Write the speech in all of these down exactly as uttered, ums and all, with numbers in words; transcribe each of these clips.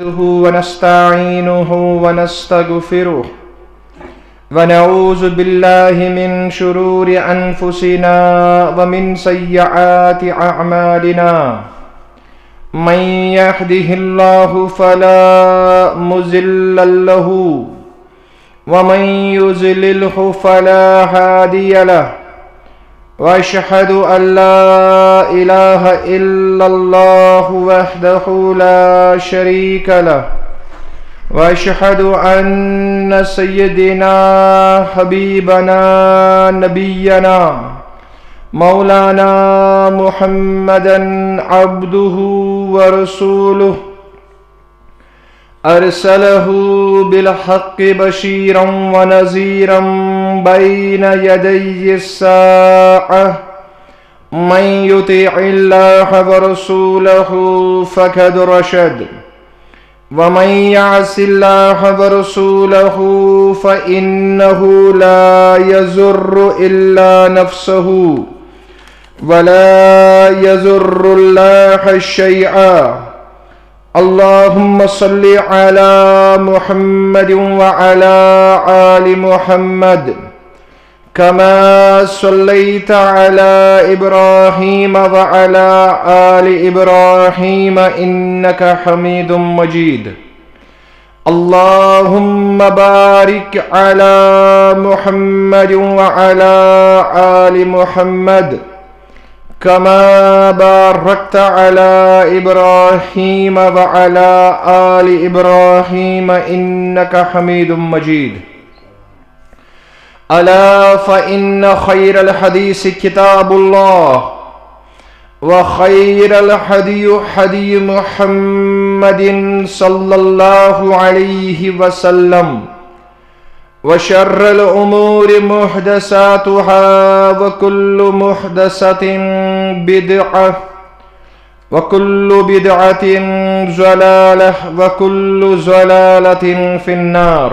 نحمده ونستعينه ونستغفره، ونعوذ بالله من شرور أنفسنا ومن سيئات أعمالنا. من يهده الله فلا مضل له، ومن يضلله فلا هادي له. وأشهد أن لا إله إلا الله وحده لا شريك له. وأشهد أن سيدنا حبيبنا نبينا مولانا محمدا عبده ورسوله، أرسله بالحق بشيرا ونذيرا بين يدي الساعة. من يطع الله ورسوله فقد رشد، ومن يعص الله ورسوله فإنه لا يضر إلا نفسه ولا يضر الله شيئا. اللهم صل على محمد وعلى آل محمد كما صليت على إبراهيم وعلى آل إبراهيم إنك حميد مجيد. اللهم بارك على محمد وعلى آل محمد كما باركت على إبراهيم وعلى آل إبراهيم إنك حميد مجيد. ألا فإن خير الحديث كتاب الله، وخير الهدي هدي محمد صلى الله عليه وسلم، وشر الأمور محدثاتها، وكل محدثة بدعة، وكل بدعة ضلالة، وكل ضلالة في النار.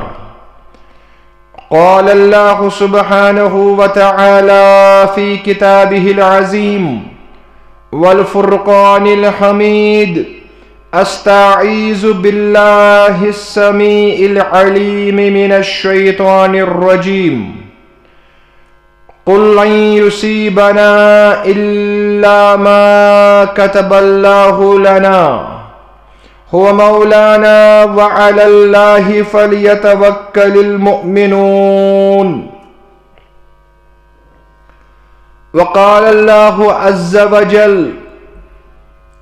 قال الله سبحانه وتعالى في كتابه العظيم والفرقان الحميد: أستعيذ بالله السميع العليم من الشيطان الرجيم. قل لن يصيبنا إلا ما كتب الله لنا هو مولانا وعلى الله فليتوكل المؤمنون. وقال الله عز وجل: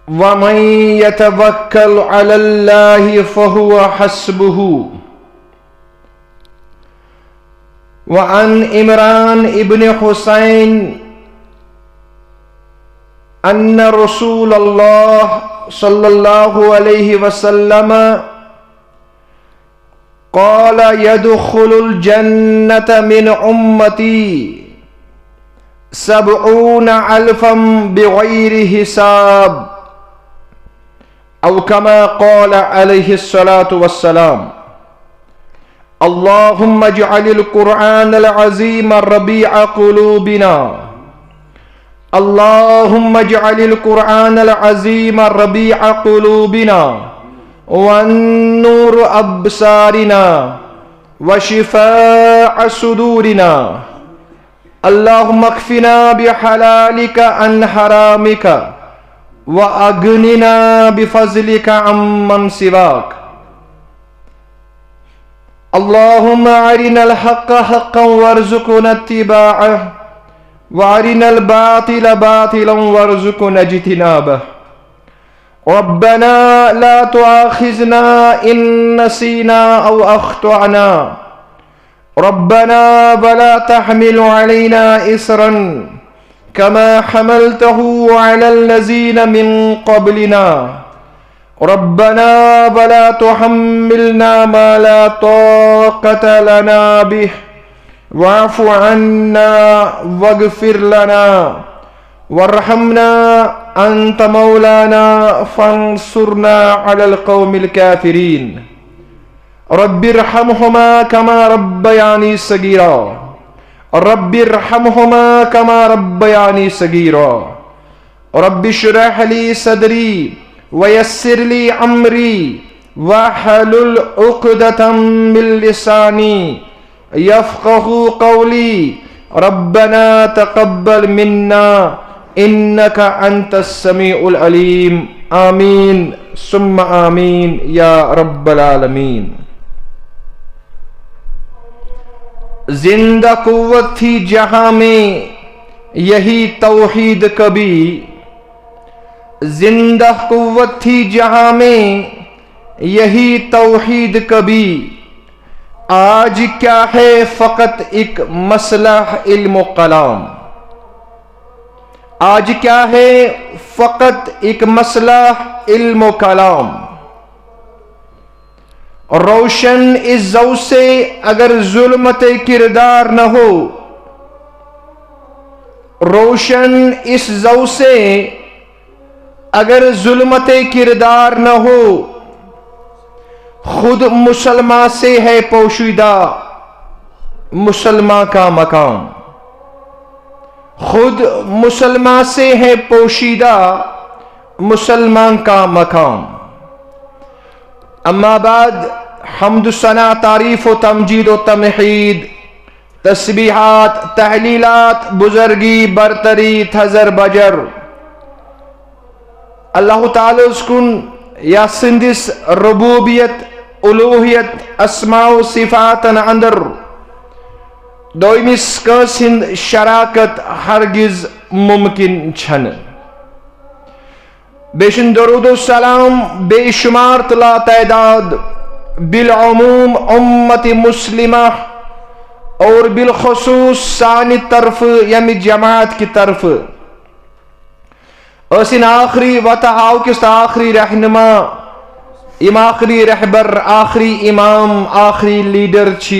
ومن يتوكل على الله فهو حسبه. وعن عمران بن حسين أن رسول الله صلى الله عليه وسلم قال: يدخل الجنة من أمتي سبعون ألفا بغير حساب، أو كما قال عليه الصلاة والسلام. اللهم اجعل القرآن العظيم ربيع قلوبنا. اللهم اجعل القرآن العظيم ربيع قلوبنا، والنور أبصارنا، وشفاء صدورنا. اللهم اكفنا بحلالك عن حرامك، وأغننا بفضلك عمن سواك. اللهم أرنا الحق حقا وارزقنا اتباعه، وأرنا الباطل باطلا وارزقنا اجتنابه. ربنا لا تؤاخذنا إن نسينا أو أخطأنا. ربنا ولا تحمل علينا إصرا كما حملته على الذين من قبلنا. ربنا ولا تحملنا ما لا طاقة لنا به، واعف عنا واغفر لنا وارحمنا، أنت مولانا فانصرنا على القوم الكافرين. رب ارحمهما كما ربياني صغيرا. رب ارحمهما كما ربياني صغيرا. رب اشرح لي صدري ويسر لي أمري واحلل عقدة من لساني يفقهوا قولي. ربنا تقبل منا إنك أنت السميع العليم. آمين ثم آمين يا رب العالمين. زندہ قوت تھی جہاں میں یہی توحید کبھی، زندہ قوت تھی جہاں میں یہی توحید کبھی۔ آج کیا ہے فقط ایک مسئلہ علم و کلام، آج کیا ہے فقط ایک مسئلہ علم و کلام۔ روشن اس ضوء سے اگر ظلمت کردار نہ ہو، روشن اس ضوء سے اگر ظلمت کردار نہ ہو، خود مسلمان سے ہے پوشیدہ مسلمان کا مقام، خود مسلمان سے ہے پوشیدہ مسلمان کا مقام۔ اما بعد، حمد و ثنا، تعریف و تمجید و تمحید، تسبیحات، تحلیلات، بزرگی، برتری، تھزر بجر اللہ تعالیٰ ہس کُن، یس سٕنٛدِس ربوبیت، الوہیت، اسماء و صفاتن اندر دویمِس کٲنٛسہِ ہُنٛد شراکت ہرگز ممکن چھنہٕ۔ بیٚیہِ چھُنہٕ درود و سلام بے شمار تہٕ لا تعداد، بالعموم امت مسلمہ اور بالخصوص سانہِ طرفہٕ، ییٚمہِ جماعت کہِ طرفہٕ۔ ٲسِن آخری وتہ ہاو کِس تہٕ آخری رہنما، یِم آخری رہبر، آخری امام، آخری لیڈر چھِ،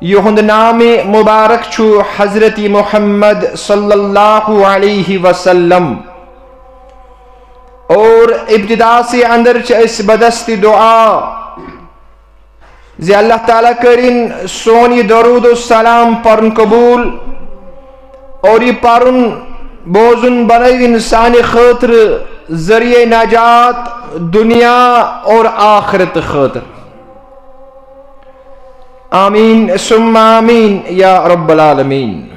یِہُنٛد نام مبارک چھُ حضرت محمد صلی اللہ علیہ وسلم۔ اور ابتدا سے اندر چھِ أسۍ بدست دعا زِ اللہ تعالیٰ کٔرِن سون یہِ درود و سلام پرُن قبول اور یہِ پرُن بوزُن بنٲوِن سانہِ خٲطرٕ ذریعہ نجات دنیا اور آخرت خٲطرٕ۔ آمین ثم آمین یا رب العالمین۔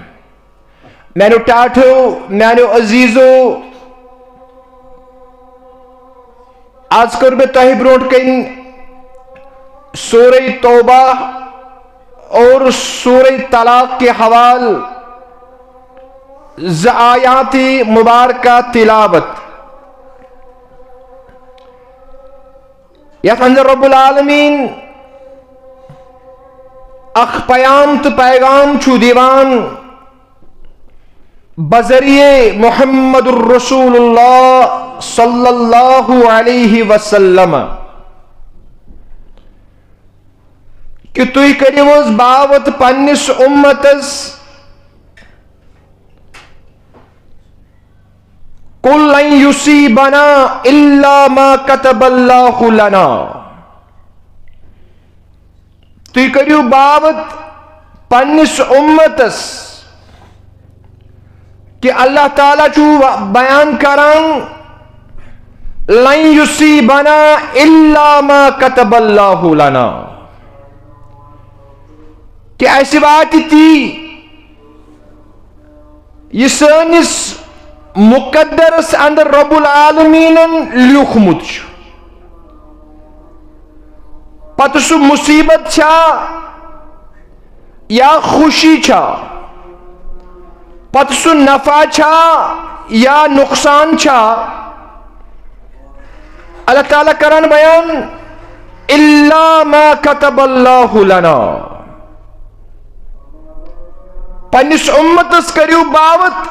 میانیو ٹاٹھو، میانیو عزیزو، آز کٔر مےٚ تۄہہِ برونٛٹھ کَنۍ سورہ توبہ اور سورہ طلاق کے حوال زٕ آیات مبارکہ تلاوت، یتھ اندر رب العالمین اکھ پیام تہٕ پیغام چھُ دِوان بذریعہ محمد الرسول اللہ صلی اللہ علیہ وسلم کہ تُہۍ کٔرِو حظ باوت پننِس اُمتس، قل لن یصیبنا الا ما کتب اللہ لنا۔ تُہۍ کٔرِو باوت پننِس اُمتس کہ اللہ تعالیٰ چھُ و-، بیان کران، لن یصیبنا الا ما کتب اللہ لنا، کہ اسہِ واتہِ تی یہِ سٲنِس مقدرس اندر رب العالمینن لیوٗکھمُت چھُ۔ پتہٕ سُہ مصیبت چھا یا خوشی چھا، پتہٕ سُہ نفع چھا یا نقصان چھا، اللہ تعالیٰ کران بیان، الا ما کتب اللہ لنا۔ پننِس اُمتس کٔرِو باوت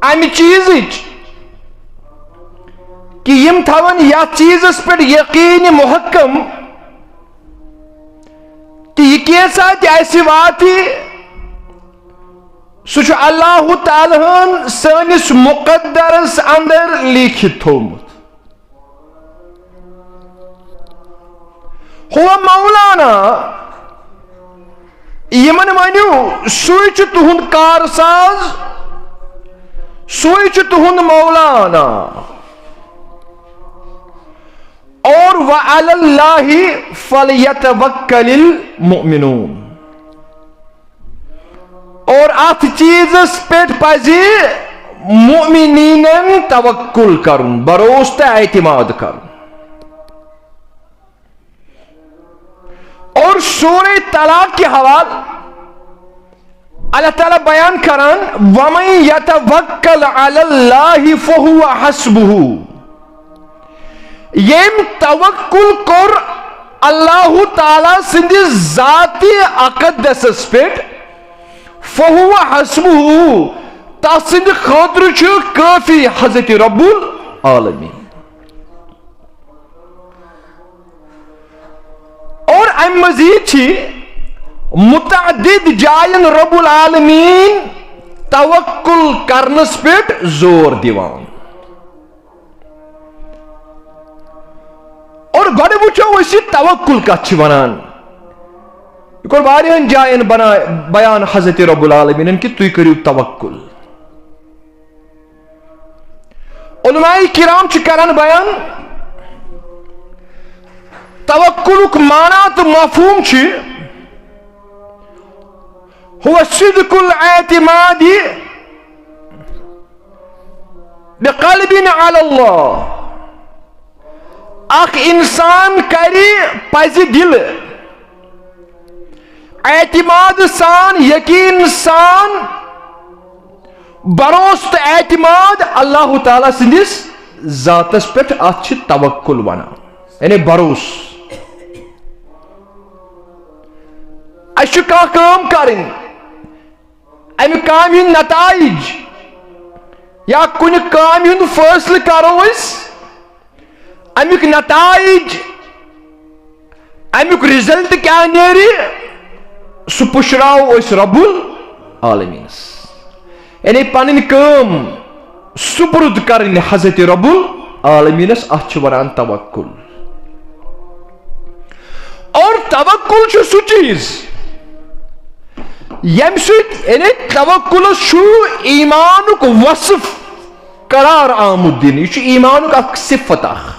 امہِ چیٖزٕچ کہ یِم تھاون یتھ چیٖزس پٮ۪ٹھ یقین محکم کہ یہِ کینٛژھا تہِ اسہِ واتہِ، سُہ چھُ اللہ تعالیٰ ہن سٲنِس مقدرس اندر لیٖکھِتھ تھوٚومُت۔ ہو مولانا، یِمن ؤنِو، سُے چھُ تُہُنٛد کارساز، سُے چھُ تُہُنٛد مولانا۔ اور وعلی اللہ فلیتوکل المؤمنون۔ اور اتھ چیزس پٮ۪ٹھ پزِ مؤمنینن توکل کرُن، بھروسہٕ تہٕ اعتماد کرُن۔ اور سورہ طلاق کہِ حوالہٕ اللہ تعالیٰ بیان کران، ومن یتوکل علی اللہ فہو حسبہ۔ ییٚمۍ توکل کوٚر اللہ تعالیٰ سٕنٛدِ ذاتِ اقدسس پٮ۪ٹھ، فہو حسبہ، تس سٕنٛدِ خٲطرٕ چھُ کٲفی حضرت رب العالمین۔ اور امہِ مزید چھِ متعدد جاین رب العالمین توکل کرنس پٮ۪ٹھ زور دِوان۔ اور گۄڈٕ وٕچھو أسۍ، یہِ توکل کتھ چھِ ونان۔ یہِ کوٚر واریاہن جاین بنا-، بیان حضرت رب العالمینن کہِ تُہۍ کٔرِو توکل۔ علماء کرام چھِ کران بیان، توکلُک معنی تہٕ مفہوم چھِ، هو صدق الاعتماد بقلب على الله۔ اکھ انسان کرِ پزِ دِلہٕ اعتماد سان، یقین سان، بھروسہٕ تہٕ اعتماد اللہ تعالیٰ سٕنٛدِس ذاتس پٮ۪ٹھ۔ اتھ چھِ توکل ونان، یعنی بھروسہٕ۔ اسہِ چھِ کانٛہہ کٲم کرٕنۍ، امہِ کامہِ ہٕنٛدۍ نتائج یا کُنہِ کامہِ ہُنٛد فٲصلہٕ کرو أسۍ، امیُک نتائج، امیُک رزلٹ کیٛاہ نیرِ، سُہ پُشراوو أسۍ رب العالمینس۔ یعنی پنٕنۍ کٲم سپرد کرٕنۍ حضرت رب العالمینس، اتھ چھِ ونان توکل۔ اور توکل چھُ سُہ چیز، ییٚمہِ سۭتۍ، یعنی توکلس چھُ ایمانُک وصف قرار آمُت دِنہٕ۔ یہِ چھُ ایمانُک اکھ صفت اکھ۔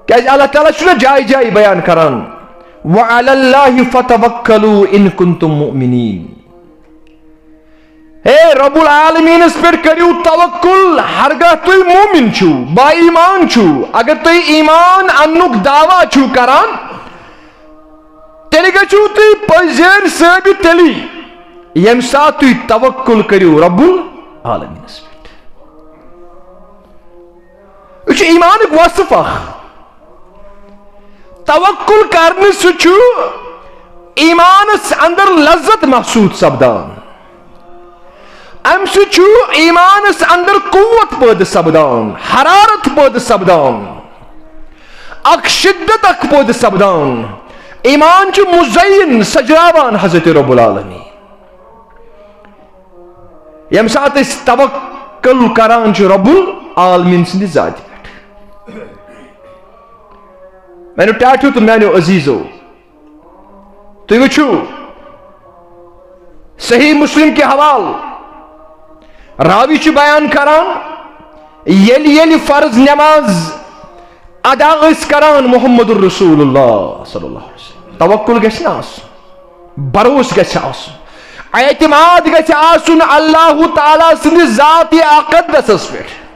کیازِ اللہ تعالیٰ چھُنہ جایہِ جایہِ بیان کران، وعلی اللہ فتوکلوا ان کنتم مؤمنین۔ ہے رب العالمینس پٮ۪ٹھ کٔرِو توکل، ہرگاہ تُہۍ مومن چھِو، با ایمان چھِو۔ اگر تُہۍ ایمان اننُک دعویٰ چھِو کران، تیٚلہِ گٔژھِو تُہۍ پٔزۍ یٲرۍ ثٲبت تیٚلی، ییٚمہِ ساتہٕ تُہۍ توکل کٔرِو رب العالمینس پٮ۪ٹھ۔ یہِ چھُ ایمانُک وصف اکھ۔ توکل کرنہٕ سۭتۍ چھُ ایمانس اندر لذت محسوس سپدان۔ امہِ سۭتۍ چھُ ایمانس اندر قوت پٲدٕ سپدان، حرارت پٲدٕ سپدان، اکھ شدت اکھ پٲدٕ سپدان۔ ایمان چھُ مزین، سجراوان حضرت رب العالمین۔ ییٚمہِ ساتہٕ أسۍ توکل کران چھِ رب العالمین سٕنٛدِ ذاتہِ پٮ۪ٹھ۔ میانیو ٹاٹھیو تہٕ میانیو عزیزو، تُہۍ وٕچھِو، صحیح مسلم کہِ حوالہٕ راوی چھُ بیان کران، ییٚلہِ ییٚلہِ فرض نماز ادا ٲسۍ کران محمد رسول اللہ صلی اللہ علیہ وسلم، توکل گژھِ نہ آسُن، بھروسہٕ گژھِ آسُن، اعتماد گژھِ آسُن اللہ تعالیٰ سٕنٛدِ ذاتِ اقدسس پٮ۪ٹھ۔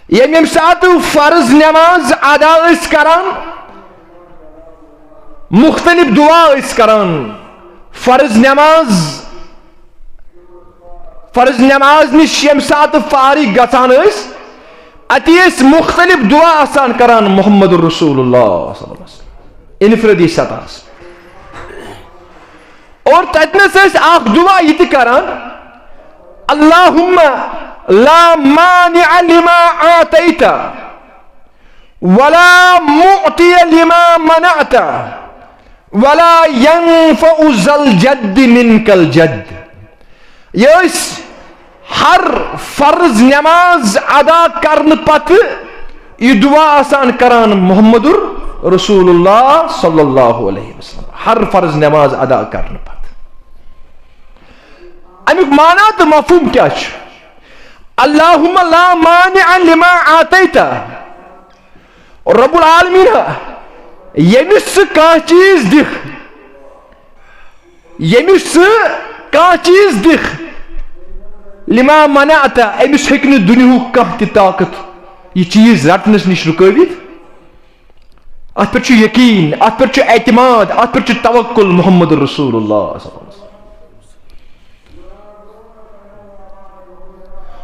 ییٚمہِ، ییٚمہِ ساتہٕ فرض نماز ادا ٲسۍ کران، مختلف دعا ٲسۍ کران، فرض نماز، فرض نماز نِش ییٚمہِ ساتہٕ فارغ گژھان ٲسۍ، اتی ٲسۍ مختلف دعا آسان کران محمد رسول اللہ صلی اللہ علیہ وسلم انفرادی سطحس۔ اور تتنس ٲسۍ اکھ دعا یہِ تہِ کران، اللہم لا مانع لما اعطیت ولا معطی لما منعت ولا ينفع ذا الجد منك الجد۔ یہِ ٲسۍ ہر فرض نماز ادا کرنہٕ پتہٕ یہِ دعا آسان کران محمد رسول اللہ صلی اللہ علیہ وسلم، ہر فرض نماز ادا کرنہٕ پتہٕ۔ امیُک معنی تہٕ مفہوم کیٛاہ چھُ؟ اللهم لا مانع لما اعطيت۔ رب العالمین، ییٚمِس ژٕ کانٛہہ چیٖز دِکھ، ییٚمِس ژٕ کانٛہہ چیٖز دِکھ، لما منعت، أمِس ہیٚکہِ نہٕ دُنیاہُک کانٛہہ تہِ طاقت یہِ چیٖز رٹنس نِش رُکٲوِتھ۔ اتھ پٮ۪ٹھ چھُ یقین، اتھ پٮ۪ٹھ چھُ اعتماد، اتھ پٮ۪ٹھ چھُ توکل محمد رسول اللہ صلی اللہ علیہ وسلم۔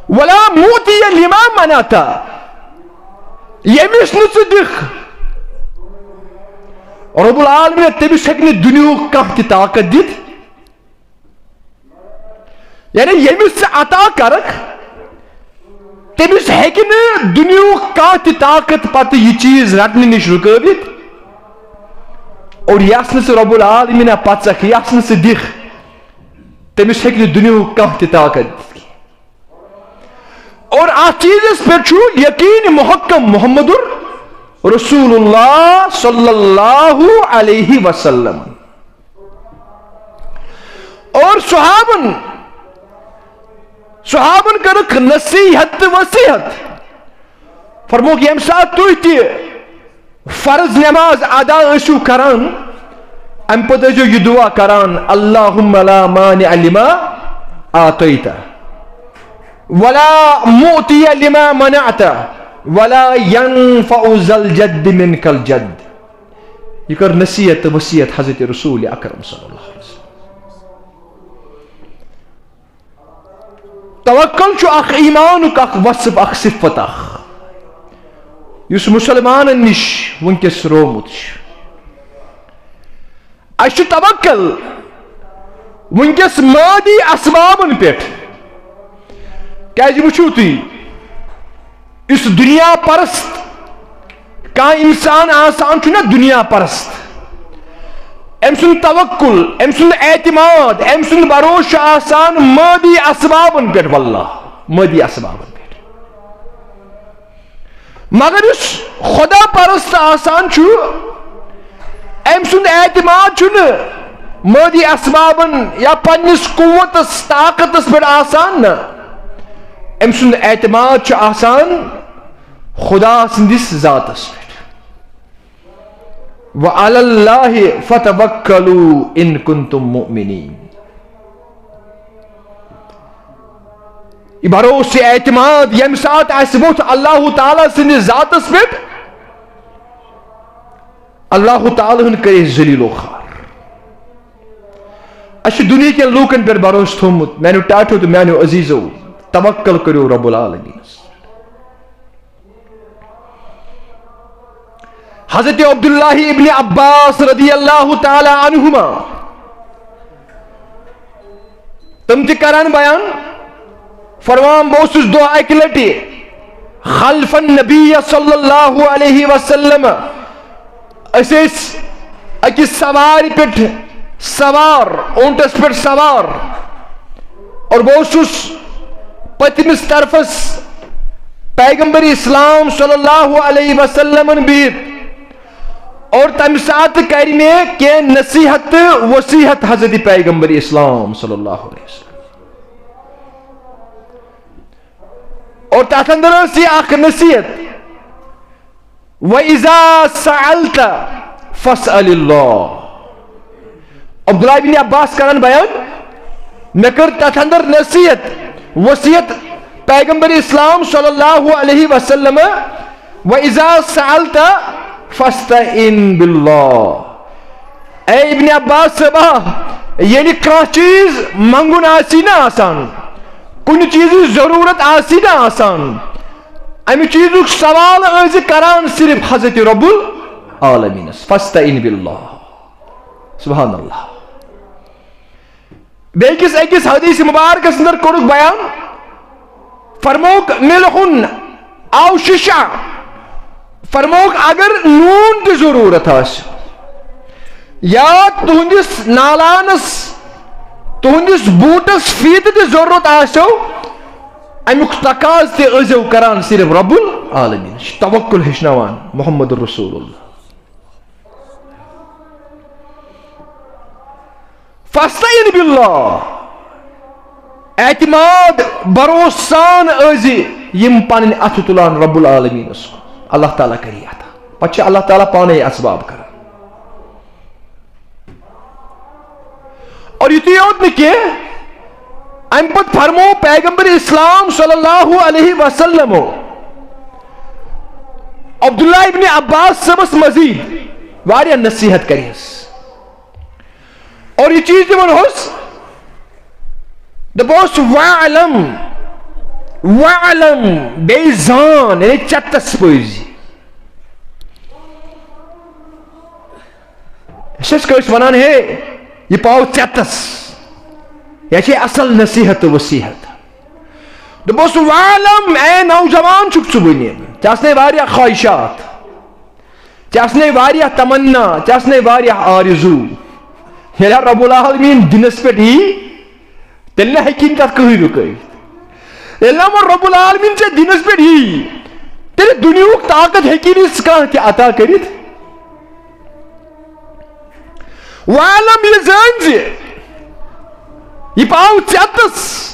ولا معطی لما منعت، ییٚمِس نہٕ ژٕ دِکھ، رب العالمین، تٔمِس ہیٚکہِ نہٕ دُنیاہُک کانٛہہ تہِ طاقت دِتھ۔ یعنی ییٚمِس ژٕ عطا کرکھ، تٔمِس ہیٚکہِ نہٕ دُنیاہُک کانٛہہ تہِ طاقت پتہٕ یہِ چیٖز رٹنہٕ نِش رُکٲوِتھ۔ اور یس نہٕ ژٕ رب العالمین پژکھ، یس نہٕ ژٕ دِکھ، تٔمِس ہیٚکہِ نہٕ دُنیاہُک کانٛہہ تہِ طاقت دِتھ۔ اور اتھ چیٖزس پٮ۪ٹھ چھُ یقین محکم محمد رسول اللہ صلی اللہ علیہ وسلم۔ اور صحابن، صحابن کٔرٕکھ نصیحت تہٕ وصیحت۔ فرمووُکھ، ییٚمہِ ساتہٕ تُہۍ تہِ فرض نماز ادا ٲسِو کران، امہِ پتہٕ ٲسِو یہِ دعا کران، اللہم لا مانع لما اعطیت، ولا معطی لما منعت، ولا ينفع ذا الجد منك الجد۔ یہِ کٔر نصیحت تہٕ وصیت حضرت رسول اکرم صلی اللہ علیہ وسلم۔ توکل چھُ اکھ ایمانُک اکھ وصف، اکھ صفت اکھ، یُس مسلمانن نِش وٕنکیٚس رومُت چھُ۔ اَسہِ چھُ توکل وٕنکیٚس مادی اسبابن پٮ۪ٹھ۔ کیازِ وٕچھِو تُہۍ، یُس دُنیا پرست کانٛہہ انسان آسان چھُ نا، دُنیا پرست، أمۍ سُنٛد توکل، أمۍ سُنٛد اعتماد، أمۍ سُنٛد بھروسہٕ چھُ آسان مادی اسبابن پٮ۪ٹھ، واللہ، مادی اسبابن پٮ۪ٹھ۔ مگر یُس خدا پرست آسان چھُ، أمۍ سُنٛد اعتماد چھُنہٕ مادی اسبابن یا پننِس قوتس، طاقتس پٮ۪ٹھ آسان، نہ، أمۍ سُنٛد اعتماد چھُ آسان خدا سٕنٛدِس ذاتس پٮ۪ٹھ۔ وعلی اللہ فتوکلوا ان کنتم مؤمنین۔ یہِ بھروسہٕ، یہِ اعتماد ییٚمہِ ساتہٕ اَسہِ ووٚتھ اللہ تعالیٰ سٕنٛدِس ذاتس پٮ۪ٹھ، اللہ تعالیٰ ہن کٔرۍ أسۍ ذلیل و خوار۔ اَسہِ چھُ دُنیہکٮ۪ن لوٗکن پٮ۪ٹھ بھروسہٕ تھوٚومُت، میانیو ٹاٹھیو تہٕ میانیو عزیزو، توکل کٔرِو رب العالمینس۔ حضرت عبداللہ ابن عباس رضی اللہ تعالیٰ عنہما، تِم تہِ کران بیان، فرمان، بہٕ اوسُس دۄہ اکہِ لٹہِ خلف النبی صلی اللہ علیہ وسلم، أسۍ ٲسۍ أکِس سوارِ پٮ۪ٹھ سوار، اوٗنٹس پٮ۪ٹھ سوار، اور بہٕ اوسُس پٔتمِس طرفس پیغمبر اسلام صلی اللہ علیہ وسلمن بِہِتھ، اور تمہِ ساتہٕ کرِ مےٚ کینٛہہ نصیحت تہٕ وصیحت حضرت پیغمبر اسلام صلی اللہ علیہ وسلم۔ اور تتھ اندر ٲس یہِ اکھ نصیحت، وَإِذَا سَأَلْتَ فَاسْأَلِ اللَّهَ۔ عبداللہ بن عباس کران بیان، مےٚ کٔر تتھ اندر نصیحت، وصیت پیغمبر اسلام صلی اللہ علیہ وسلم، وَإِذَا سَأَلْتَ فَاسْتَعِنْ بِاللَّهِ۔ اے ابن عباس صٲبا، ییٚلہِ کانٛہہ چیٖز منٛگُن آسی نہ آسان، کُنہِ چیٖزٕچ ضروٗرت آسی نہ آسان، امہِ چیٖزُک سوال ٲسۍ زِ کران صرف حضرت رب العالمینس، فاستعن باللہ۔ سبحان اللہ۔ بیٚیہِ کِس أکِس حدیث مبارکس اندر کوٚرُکھ بیان، فرمووُکھ، ملح او ششع، فرمووُکھ، اگر نوٗن تہِ ضروٗرت آسہِ یا تُہنٛدِس نالانس، تُہنٛدِس بوٗٹس فیٖتہٕ تہِ ضروٗرت آسیو، امیُک تقاضہٕ تہِ ٲسۍزیو کران صرف رب العالمین۔ توکل ہیٚچھناوان محمد رسول اللہ۔ فاستعن باللہ۔ اعتماد، بھروسہٕ سان ٲسۍ زِ یِم پنٕنۍ اَتھٕ تُلان رب العالمینس کُن، اللہ تعالیٰ کَرِ یہِ عطا۔ پتہٕ چھِ اللہ تعالیٰ پانے اسباب کران۔ اور یُتُے یوت نہٕ کینٛہہ، اَمہِ پتہٕ فرموو پیغمبر اسلام صلی اللہ علیہ وسلمو عبداللہ ابن عباس صٲبس مزید واریاہ نصیحت کٔرِس۔ اور یہِ چیٖز تہِ ووٚنہوس، دوٚپہوس، "واعلم، واعلم"، بیٚیہِ زان، یعنی ژےٚ تس پٔزۍ۔ أسۍ ٲسۍ کٲنٛسہِ وَنان، "ہے، یہِ پاو ژےٚ تس، یہِ چھے اصل نصیحت تہٕ وصیحت۔" دوٚپہوس، "واعلم"، اے نوجوان چھُکھ ژٕ وُنہِ، ژےٚ آسنے واریاہ خواہشات، ژےٚ آسنے واریاہ تمنا، ژےٚ آسنے واریاہ آرزوٗ۔ ییٚلہِ رب العالمین دِنس پٮ۪ٹھ یی، تیٚلہِ نہ ہیٚکہِ نہٕ تَتھ کٕہٕنۍ رُکٲوِتھ۔ ییٚلہِ نہ وۄنۍ رب العالمین ژےٚ دِنس پٮ۪ٹھ یی، تیٚلہِ دُنیہُک طاقت ہیٚکہِ نہٕ سُہ کانٛہہ تہِ عطا کٔرِتھ۔ واعلم، یہِ زٲنۍ زِ یہِ پاو ژےٚ تس،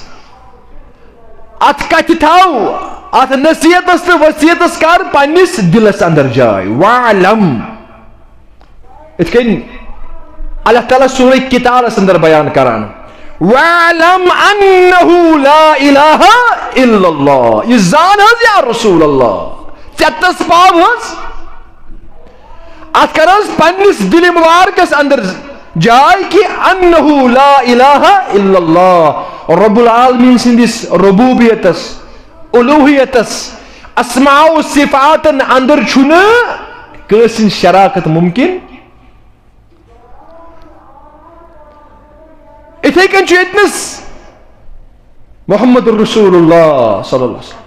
اتھ کتھِ تھاو، اتھ نصیحتس تہٕ وصیتس کر پننِس دلس اندر جاے۔ واعلم، یِتھ کٔنۍ اللہ تعالیٰ سورہ قتالس اندر بیان کران، "واعلم انہ لا الہ الا اللہ"، یہِ زان حظ یا رسول اللہ، ژےٚ تس پاو حظ۔ اتھ کر حظ پننِس دِلہِ مبارکس اندر جاے کہِ انہ لا الہ الا اللہ، رب العالمین سٕنٛدِس ربوبیتس، الوہیتس، اسماء و صفاتن اندر چھُنہٕ کٲنٛسہِ ہٕنٛز شراکت ممکن۔ اِتھے کٔنۍ چھُ ییٚتنس محمد رسول اللہ صلی اللہ علیہ وسلم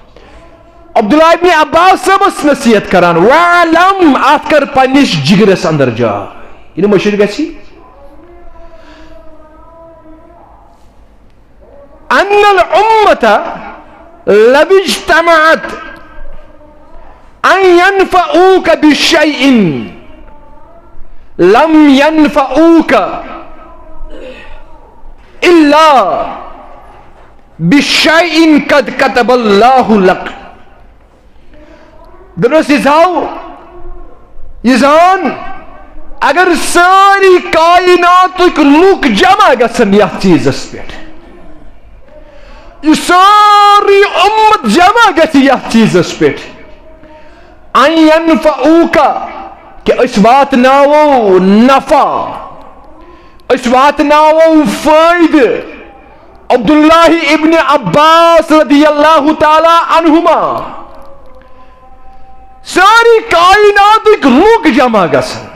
عبداللہ ابن عباس صٲبس نصیحت کران، "واعلم"، اتھ کر پننِس جگرس اندر جاے۔ یہِ نہٕ مٔشِتھ گژھِ، "ان الامة لو اجتمعت ان ينفعوك بشيء لم ينفعوك الا بشيء قد كتب الله لك"۔ دپس، یہِ زاو، یہِ زان، اگر سٲری کائناتٕکۍ لُکھ جمع گژھن یتھ چیٖزس پٮ۪ٹھ، یہِ سٲری اُمت جمع گژھِ یتھ چیٖزس پٮ۪ٹھ، ان ينفعوك، کہِ أسۍ واتناوو نفع، أسۍ واتناوو فٲیدٕ عبداللہ ابن عباس رضی اللہ تعالیٰ عنہما۔ سٲری کائناتٕکۍ لُکھ جمع گژھن۔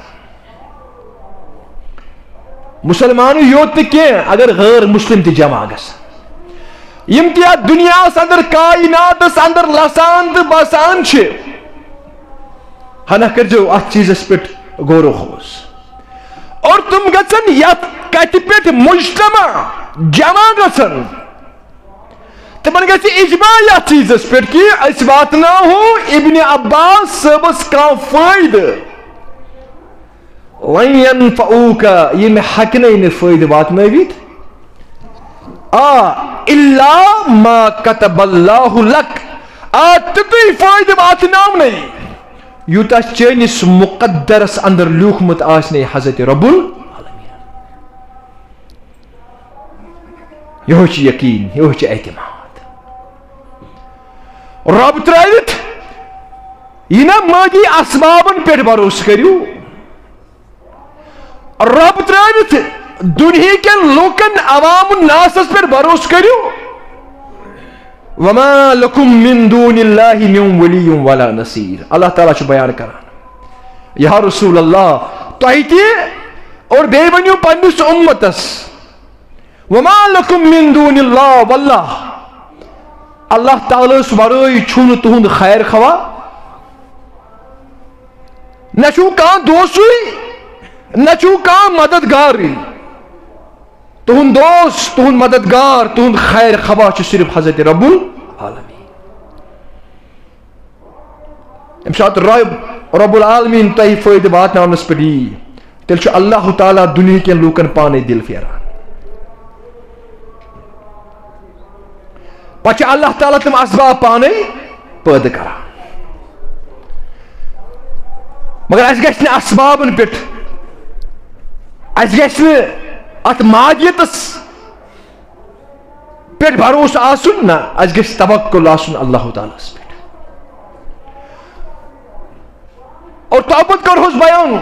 مُسلمانٕے یوت نہٕ کینٛہہ، اگر غٲر مُسلِم تہِ جمع گژھن، یِم تہِ یتھ دُنیاہس اندر، کائناتس اندر لسان تہٕ بسان چھِ، ہنا کٔرۍزیو اتھ چیٖزس پٮ۪ٹھ غور و خوض۔ اور تِم گژھن یتھ کتھِ پٮ۪ٹھ مجتمع، جمع گژھن۔ تِمن گژھِ اجماع یتھ چیٖزس پٮ۪ٹھ کہِ أسۍ واتناوہو ابن عباس صٲبس کانٛہہ فٲیدٕ۔ لن ينفعوك، یِم ہیٚکنَے نہٕ فٲیدٕ واتنٲوِتھ۔ آ، الا ما كتب الله لك، آ، تیُتُے فٲیدٕ واتناونَے یوٗتاہ چٲنِس مُقدرس اندر لیوٗکھمُت آسہِ نے حضرت رب العالمین۔ یِہوٚے چھُ یقیٖن، یِہوٚے چھُ اعتماد۔ رب ترٲوِتھ یہِ نہ مٲدی اسبابن پٮ۪ٹھ بھروسہٕ کٔرِو، رب ترٲوِتھ دُنہیٖکٮ۪ن لوٗکن عوام الناسس پٮ۪ٹھ بھروسہٕ کٔرِو۔ وما لكم من دون الله من ولي ولا نصير۔ اللہ تعالیٰ چھُ بیان کران، یا رسول اللہ، تۄہہِ تہِ اور بیٚیہِ ؤنِو پننِس اُمتس، وما لكم من دون الله، واللہ، اللہ تعالیٰ ہس ورٲے چھُنہٕ تُہُنٛد خیر خواہ، نہ چھُو کانٛہہ دوسٕے، نہ چھُو کانٛہہ مددگارٕے۔ تُہُنٛد دوست، تُہُنٛد مددگار، تُہُنٛد خیر خواہ چھُ صرف حضرت رب العالمین۔ ییٚمہِ ساتہٕ رب، رب العالمین تۄہہِ فٲیدٕ واتناونس پٮ۪ٹھ یی، تیٚلہِ چھُ اللہ تعالیٰ دُنیہکٮ۪ن لوٗکن پانے دِل پھیران۔ پتہٕ چھُ اللہ تعالیٰ تِم اسباب پانے پٲدٕ کران۔ مگر اسہِ گژھِ نہٕ اسبابن پٮ۪ٹھ، اسہِ گژھِ نہٕ اتھ مادیتس پٮ۪ٹھ بھروسہٕ آسُن، نہ، اسہِ گژھِ توکل آسُن اللہ تعالیٰ ہس پٮ۪ٹھ۔ اور توپت کرہوس بیان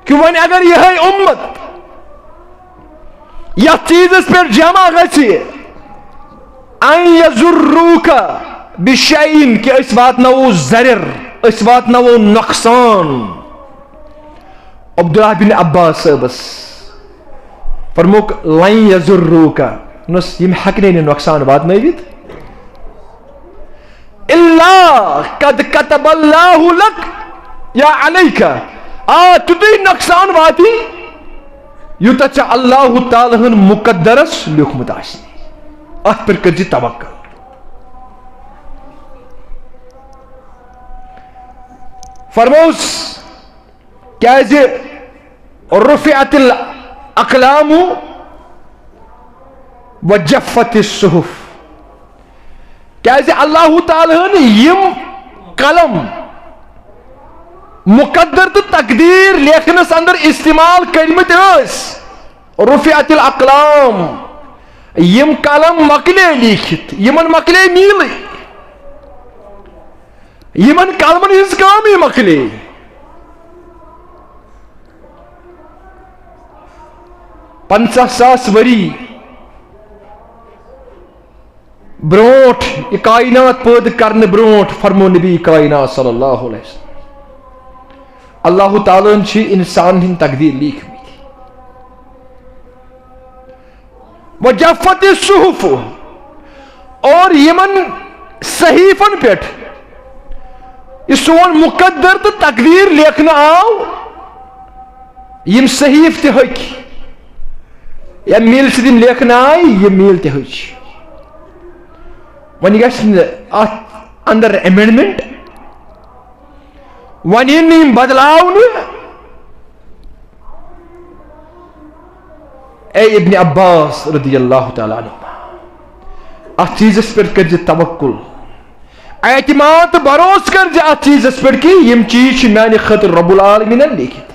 کہ وۄنۍ اگر یہے امت یتھ چیزس پٮ۪ٹھ جمع گژھِ، ان یضروک بشیء، کہ أسۍ واتناوو ضرر، أسۍ واتناوو نۄقصان۔ عبداللہ بن عباس صٲبس فرموک، لن یضروک، نس، یِم ہیٚکنے نہٕ نۄقصان واتنٲوِتھ۔ الا قد کتب اللہ لک یا علیک، آ، تیُتُے نۄقصان واتی یوٗتاہ ژےٚ اللہ تعالیٰ ہن مقدرس لیوٗکھمُت آسہِ۔ اتھ پٮ۪ٹھ کٔرۍ زِ توکل۔ فرموس، کیازِ رفعت الاقلام و جفت الصحف، کیازِ اللہ تعالیٰ ہن یِم قلم مقدر تہٕ تقدیر لیکھنس اندر استعمال کٔرمٕتۍ ٲسۍ، رفعت الاقلام، یِم قلم مۄکلے لیٖکھِتھ، یِمن مۄکلے میٖلٕے، یِمن قلمن ہٕنٛز کٲمٕے مۄکلے۔ پنژاہ ساس ؤری برونٹھ، یہِ کائنات پٲدٕ کرنہٕ برونٹھ، فرمو نبی کائنات صلی اللہ علیہ وسلم، اللہ تعالیٰ ہن چھِ انسان ہٕنٛدۍ تقدیر لیٖکھمٕتۍ۔ وجفت الصحف، اور یِمن صحیفن پٮ۪ٹھ یہِ سون مقدر تہٕ تقدیر لیکھنہٕ آو، یِم صحیف تہِ ۂکۍ، یا میٖل سۭتۍ یِم لیکھنہٕ آے، یِم میٖل تہِ ۂکۍ۔ وۄنۍ گژھِ نہٕ اتھ اندر امینڈمنٹ، وۄنۍ یِن نہٕ یِم بدلاونہٕ۔ اے ابن عباس رضی اللہ تعالیٰ عنہ، اتھ چیزس پٮ۪ٹھ کٔرۍ زِ توکل، اعتماد تہٕ بھروسہٕ کٔرۍ زِ اتھ چیزس پٮ۪ٹھ کہ یِم چیز چھِ میانہِ خٲطرٕ رب العالمینن لیکھِتھ۔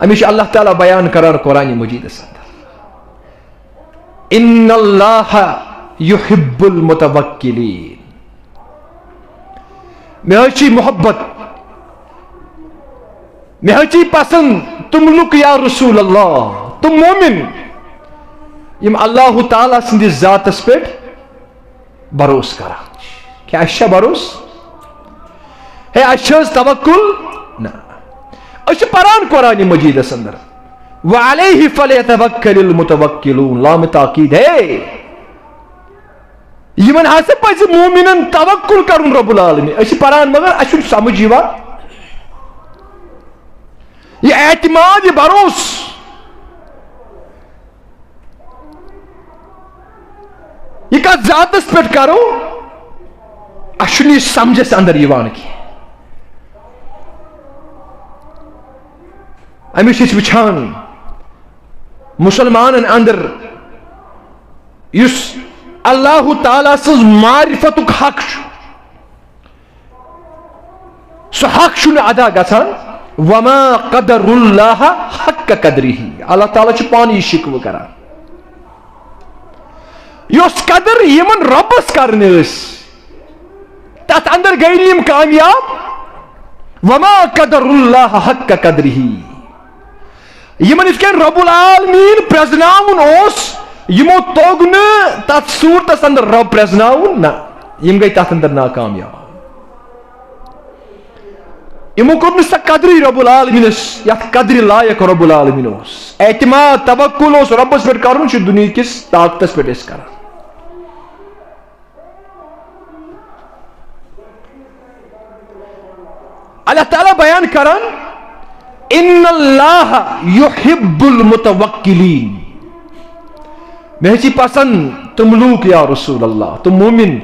أمِس چھُ اللہ تعالیٰ بیان کران قرآن مجیدس اندر، ان اللہ یحب المتوکلین۔ مےٚ حظ چھِ محبت، مےٚ حظ چھِ پسند تِم لُکھ یا رسول اللہ، تِم مومن یِم اللہ تعالیٰ سٕنٛدِس ذاتس پٮ۪ٹھ بھروسہٕ کران چھِ۔ کیٛاہ اَسہِ چھا بھروسہٕ؟ ہے، اَسہِ چھا حظ توکل؟ نہ۔ أسۍ چھِ پران قرآن مجیدس اندر، وعلیہ فلیتوکل المتوکلون، لام تاکید ہے۔ یِمن ہسا پزِ مومنن توکل کرُن رب العالمین۔ أسۍ چھِ پران مگر اَسہِ چھُنہٕ سمجھ یِوان۔ یہِ اعتماد، یہِ بھروسہٕ، یہِ کتھ ذاتس پٮ۪ٹھ کرو، اَسہِ چھُنہٕ یہِ سمجھس اندر یِوان کینٛہہ۔ أمِس چھِ أسۍ وٕچھان مُسلمانن اندر یُس اللہ تعالیٰ سٕنٛز معرفتُک حق چھُ، سُہ حق چھُنہٕ ادا گژھان۔ وما قدر اللہ حق قدرہ، اللہ تعالیٰ چھُ پانہٕ یہِ شِکوٕ کران۔ یۄس قدر یِمن رۄبس کرنہِ ٲس، تتھ اندر گٔے نہٕ یِم کامیاب۔ وما قدر اللہ حق قدرہ، یِمن یِتھ کٔنۍ رب العالمین پرزناوُن اوس، یِمو توٚگ نہٕ تتھ صورتس اندر رب پرزناوُن، نہ، یِم گٔے تتھ اندر ناکامیاب۔ یِمو کوٚر نہٕ سۄ قدرٕے رب العالمینس، یتھ قدرِ لایق رب العالمین اوس۔ اعتماد، توکل اوس ربس پٮ۪ٹھ کرُن، چھُ دُنیہکِس طاقتس پٮ۪ٹھ أسۍ کران۔ اللہ تعالیٰ بیان کران، ان اللہ یحب المتوکلین۔ مےٚ چھِ پسند تِم لوٗکھ یا رسول اللہ، تِم مومن،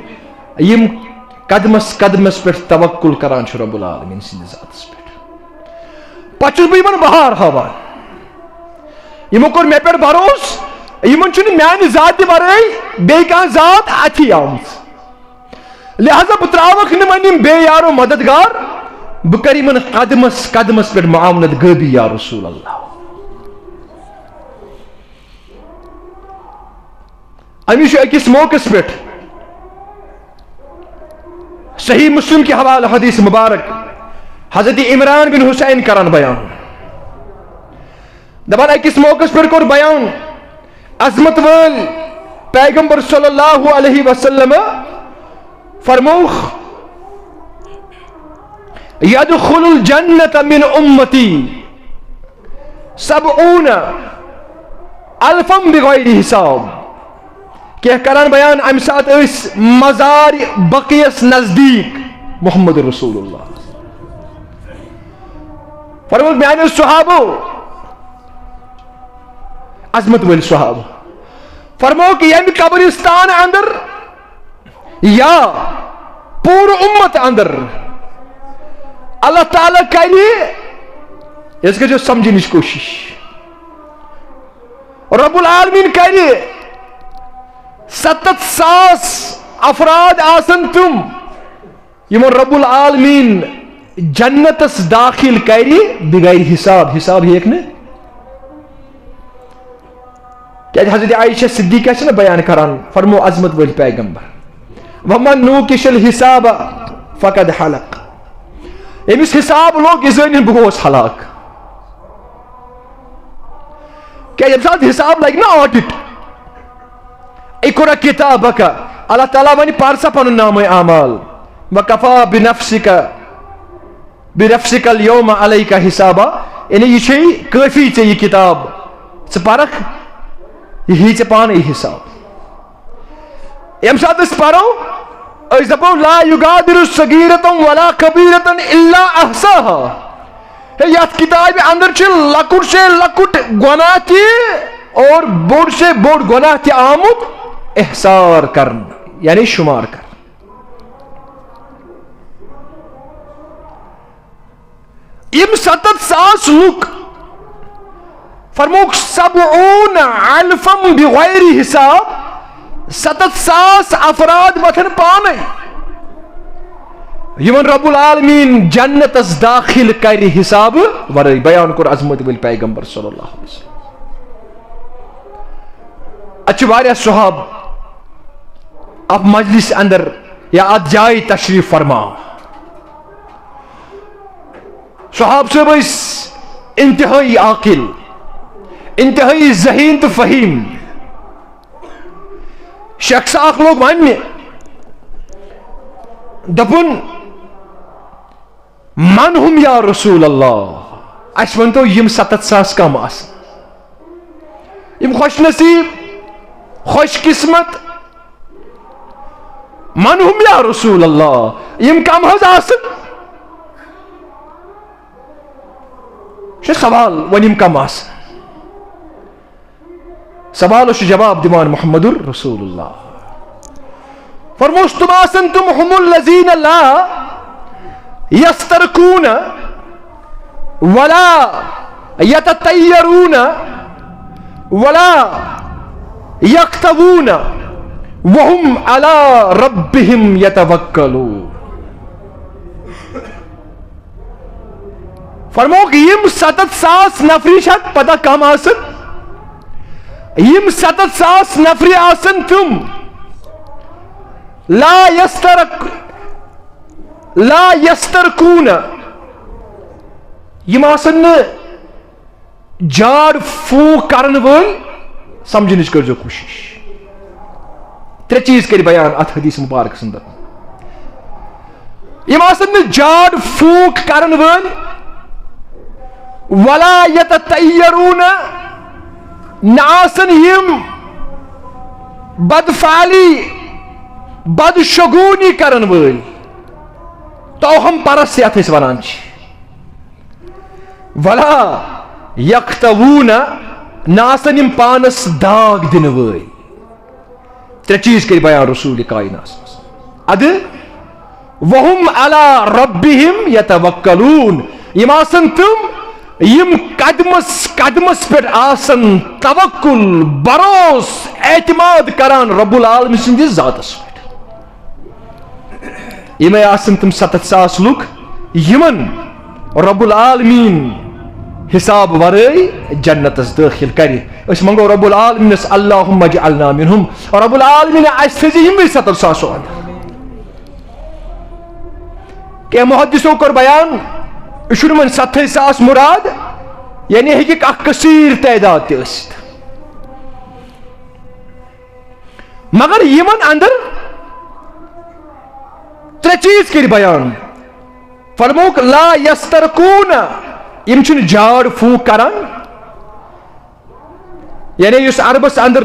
یِم قدمس قدمس پٮ۪ٹھ توکل کران چھِ رب العالمین سٕنٛدِس ذاتس پٮ۪ٹھ۔ پتہٕ چھُس بہٕ یِمن بہار ہاوان۔ یِمو کوٚر مےٚ پٮ۪ٹھ بھروسہٕ، یِمن چھُنہٕ میانہِ ذاتہِ ورٲے بیٚیہِ کانٛہہ ذات اَتھی آمٕژ۔ لہذا بہٕ ترٛاوَکھ نہٕ وۄنۍ یِم بے یارو مددگار، بہٕ کَرٕ یِمن قدمس قدمس پٮ۪ٹھ معاونت غٲبی یا رسول اللہ۔ أمِس چھُ أکِس موقعس پٮ۪ٹھ صحیح مسلم کہِ حوالہٕ حدیث مبارک حضرت عمران بن حسین کران بیان۔ دپان أکِس موقعس پٮ۪ٹھ کوٚر بیان عظمت وٲلۍ پیغمبر صلی اللہ علیہ وسلم، فرمووُکھ، "یدخل الجنت من امتی سبعون الفم بغیر حساب۔" کینٛہہ کران بیان، امہِ ساتہٕ ٲسۍ مزار بقیس نزدیٖک محمد رسول اللہ۔ فرمووُکھ، میانیو صحابو، عظمت وٲلۍ صحابہٕ، فرمووُکھ، ییٚمہِ قبرستان اندر یا پوٗرٕ اُمت اندر اللہ تعالیٰ کرِ، أسۍ گژھو سمجھنٕچ کوٗشِش، رب العالمین کرِ ستتھ ساس افراد آسن تِم، یِمن رب العالمین جنتس داخل کرِ بغیر حساب، حساب ہیٚکھ نہٕ۔ کیازِ حضرت عائشہ صدیقہ چھِ نہ بیان کران، فرمو عظمت وٲلۍ پیغمبر، "ومن نوقش الحساب فقد حلق"، ییٚمِس حساب لوٚگ، یہِ زٲنِن بہٕ گوس ہلاک۔ کیازِ ییٚمہِ ساتہٕ حساب لگہِ نہ، audit، "اقرأ کتابک"، اللہ تعالیٰ ونہِ، "پر سا پنُن نامہ اعمال، وکفی بنفسک، بنفسک الیوم علیک حسابا"، یعنی یہِ چھے کٲفی ژےٚ یہِ کتاب، ژٕ پرکھ، یہِ ہیٚیہِ ژےٚ پانے حساب۔ ییٚمہِ ساتہٕ أسۍ پرو، أسۍ دپو، "لا یغادر صغیرة ولا کبیرة الا احصاها"۔ ہے، یتھ کتابہِ اندر چھِ لۄکُٹ سے لۄکُٹ گۄناہ تہِ اور بوٚڑ سے بوٚڑ گۄناہ تہِ آمُت احصار کرنہٕ، یعنی شمار کرنہٕ۔ یِم ستتھ ساس لُکھ، فرمووُکھ، "سبعون الفم بغیر حساب"، ستتھ ساس افراد وۄتھن پانے، یِمن رب العالمین جنتس داخل کرِ حسابہٕ ورٲے۔ بیان کوٚر عظمت وٲلۍ پیغمبر صلی اللہ علیہ وسلم۔ اتھ چھِ واریاہ صحاب اتھ مجلس اندر یا اتھ جایہِ تشریف فرما۔ صحاب صٲب ٲسۍ انتہٲئی عاقل، انتہٲئی ذہین تہٕ فہیم۔ شخص اکھ لوگ وننہِ، دوٚپُن، "من ہم یا رسول اللہ؟" اسہِ ؤنتو، یِم ستتھ ساس کم آسن؟ یِم خوش نصیب، خوش قسمت، من ہم یا رسول اللہ، یِم کم حظ آسن؟ چھُ سوال، وۄنۍ یِم کم آسن؟ سوالس چھُ جواب دِوان محمد رسول اللہ۔ فرموس، تِم آسن تِم، "ہم الذین لا یسترقون ولا یتطیرون ولا یختوون وهم علی ربهم یتوکلون۔" فرمووُکھ، یِم ستتھ ساس نفری چھِ پتہ کم آسن؟ یِم ستتھ ساس نفری آسن تِم، لا یسترق، لا یسترقون، یِم آسن نہٕ جاڑ پھوٗک کرن وٲلۍ۔ سمجھنٕچ کٔرزیو کوٗشش۔ ترٛےٚ چیٖز کٔرۍ بیان اتھ حدیث مبارکس اندر۔ یِم آسن نہٕ جاڑ پھوٗک کرن وٲلۍ، ولا یتطیرون، نہ آسن یِم بدفعلی، بدشگونی کرن وٲلۍ، توہم پرست یتھ أسۍ ونان چھِ۔ ولا یختوون، نہ آسن یِم پانس داغ دِنہٕ وٲلۍ۔ ترٛےٚ چیٖز کٔرۍ بیان رسول کائنات۔ ادٕ، وهم علی ربهم یتوکلون، یِم آسن تِم، یِم قدمس قدمس پٮ۪ٹھ آسن توکل، بروس، اعتماد کران رب العالمین سٕنٛدِس ذاتس پٮ۪ٹھ۔ یِمے آسن تِم ستتھ ساس لُکھ یِمن رب العالمین حساب ورٲے جنتس دٲخل کرِ۔ أسۍ منگو رب العالمینس، اللہم اجعلنا منہم، رب العالمین، اسہِ تھٲیزِ یِموٕے ستتھ ساسو اندر۔ کینٛہہ محدثو کوٚر بیان، یہِ چھُنہٕ وۄنۍ ستتھٕے ساس مراد، یعنی ہیٚکہِ اکھ کثیر تعداد تہِ ٲسِتھ۔ مگر یِمن اندر ترٛےٚ چیٖز کٔرۍ بیان۔ فرمووُکھ، لا یسترقون، یِم چھِنہٕ جاڑ پھوٗک کران۔ یعنی یُس عربس اندر،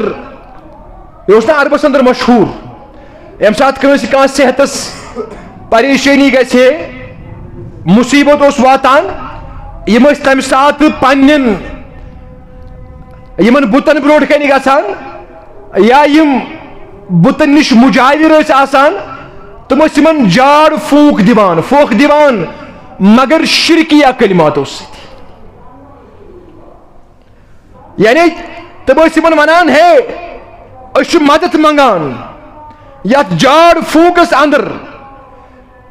یہِ اوس نہ عربس اندر مشہوٗر، ییٚمہِ ساتہٕ کٲنٛسہِ کانٛہہ صحتس پریشٲنی گژھِ ہے، مُصیبت اوس واتان، یِم ٲسۍ تمہِ ساتہٕ پننٮ۪ن یِمن بُتن برونٛٹھ کنہِ گژھان، یا یِم بُتن نِش مُجاوِر ٲسۍ آسان، تِم ٲسۍ یِمن جاڑ پھوٗک دِوان، پھوکھ دِوان، مگر شرکیہ کلماتو سۭتۍ۔ یعنی تِم ٲسۍ یِمن ونان، ہے، أسۍ چھِ مدد منگان یتھ جاڑ پھوکس اندر،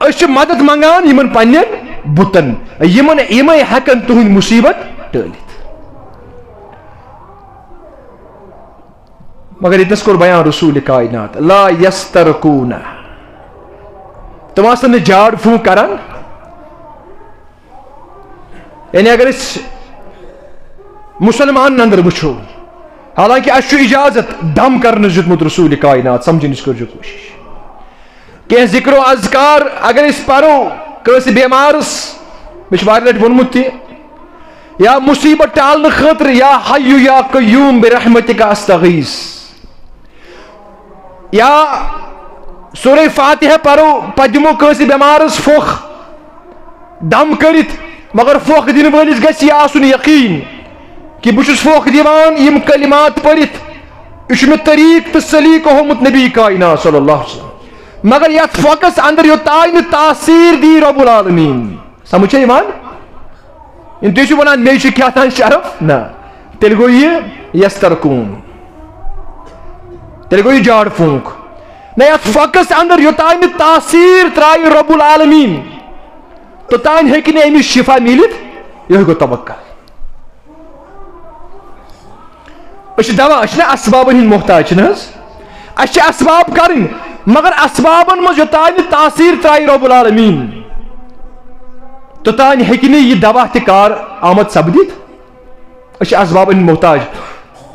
أسۍ چھِ مدد منگان یِمن پننٮ۪ن بُتن، یِمن، یِمے ہٮ۪کن تُہنٛدۍ مُصیبت ٹٲلِتھ۔ مگر ییٚتنس کوٚر بیان رسول کائنات، لا یسترقون، تِم آسن نہٕ جاڑ پھوٗک کران۔ یعنی اگر أسۍ مُسلمانن اندر وٕچھو، حالانکہ اسہِ چھُ اجازت دم کرنس دیُتمُت رسول کائنات، سمجھنٕچ کٔرزیو کوٗشش۔ کینٛہہ ذکر و اذکار اگر أسۍ پرو کٲنٛسہِ بیمارس، مےٚ چھُ واریاہ لٹہِ ووٚنمُت تہِ، یا مُصیبت ٹالنہٕ خٲطرٕ، یا حی یا قیوم برحمتک استغیث۔ یا سورہ فاتحہ پرو، پتہٕ دِمو کٲنٛسہِ بٮ۪مارس پھۄکھ دم کٔرِتھ، مگر پھۄکھ دِنہٕ وٲلِس گژھِ یہِ آسُن یقیٖن کہِ بہٕ چھُس پھۄکھ دِوان یِم کلمات پٔرِتھ، یہِ چھُ مےٚ طریٖق تہٕ سلیٖقہٕ ہومُت نبی کائنات صلی اللہ علیہ وسلم۔ مگر یتھ پھۄکھس اندر یوٚتام نہٕ تاثیر دی رب العالمین، سمجھ چھا یِوان؟ یِم تُہۍ چھِو وَنان، مےٚ چھُ کیٛاہ تام شرف؟ نہ، تیٚلہِ گوٚو یہِ یسترقون، تیٚلہِ گوٚو یہِ جاڑ پھونک۔ نہ، یَتھ پھۄکَس اندر یوٚتام نہٕ تاثیر ترٛایہِ رب العالمین، توٚتام ہیٚکہِ نہٕ أمِس شفا میٖلِتھ۔ یِہوٚے گوٚو توکل۔ أسۍ چھِ دوا، أسۍ چھِنہ اسبابن ہٕنٛدۍ محتاج، چھِنہٕ حظ؟ اَسہِ چھِ اسباب کرٕنۍ، مگر اسبابن منٛز یوٚتام نہٕ تاثیر ترٛایہِ رب العالمین، توٚتام ہیٚکہِ نہٕ یہِ دوا تہِ کار آمد سپدِتھ۔ أسۍ چھِ اسبابن ہٕنٛدۍ محتاج۔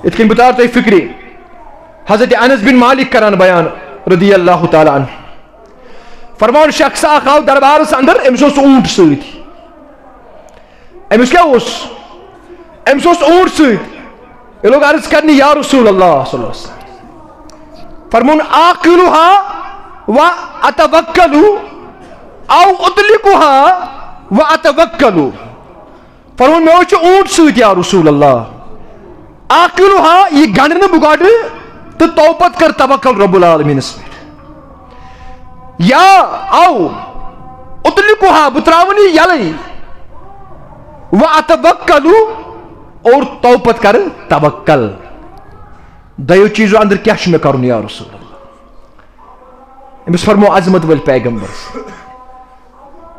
یِتھ کٔنۍ بہٕ تارٕ تۄہہِ فکرِ، حضرت انس بن مالک کران بیان رضی اللہ تعالیٰ عنہ، فرمان، شخص اکھ آو دربارس اندر، أمِس اوس اوٗنٹ سۭتۍ۔ أمِس کیٛاہ اوس؟ أمِس اوس اوٗنٹ سۭتۍ۔ یہِ لوٚگ عرض کرنہِ، یا رسول اللہ صلی اللہ علیہ وسلم، فرمون، آقلها و اتوکل، او اطلقها و اتوکل۔ فرمون، مےٚ حظ چھُ اوٗنٹ سۭتۍ یا رسول اللہ، آقلها، یہِ گنڈٕ نہٕ بہٕ گۄڈٕ تہٕ تو پتہٕ کر توکل رب العالمینس پٮ۪ٹھ۔ یا او اطلقها، بہٕ تراوَن یہِ یَلَے، و اتوکل، اور تو پتہٕ کر توکل۔ دۄیو چیٖزو اندر کیٛاہ چھُ مےٚ کرُن یا رسول اللہ؟ أمِس فرمو عظمت وٲلۍ پیغمبر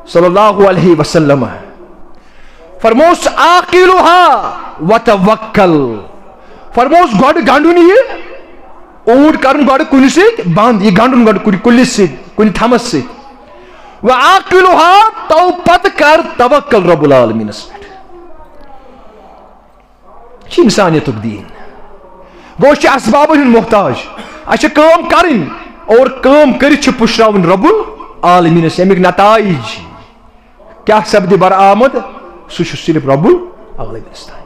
صلی اللہ علیہ وسلم، فرموس، آقلها وتوکل۔ فرموس، گۄڈٕ گنڈُن یہِ اوٗنٹ، کرُن گۄڈٕ کُنہِ سۭتۍ بند، یہِ گنڈُن گۄڈٕ کُنہِ کُلِس سۭتۍ، کُنہِ تھمس سۭتۍ۔ و آقلها، تو پتہٕ کر توکل رب العالمینس پٮ۪ٹھ۔ یہِ چھِ انسانیتُک دیٖن۔ گوٚو، أسۍ چھِ اسبابن ہُنٛد محتاج۔ اَسہِ چھِ کٲم کرٕنۍ اور کٲم کٔرِتھ چھِ پُشراوٕنۍ رب العالمینس۔ اَمِکۍ نتائج کیٛاہ سپدِ برآمد، سُہ چھُ صرف رب العالمینس تام۔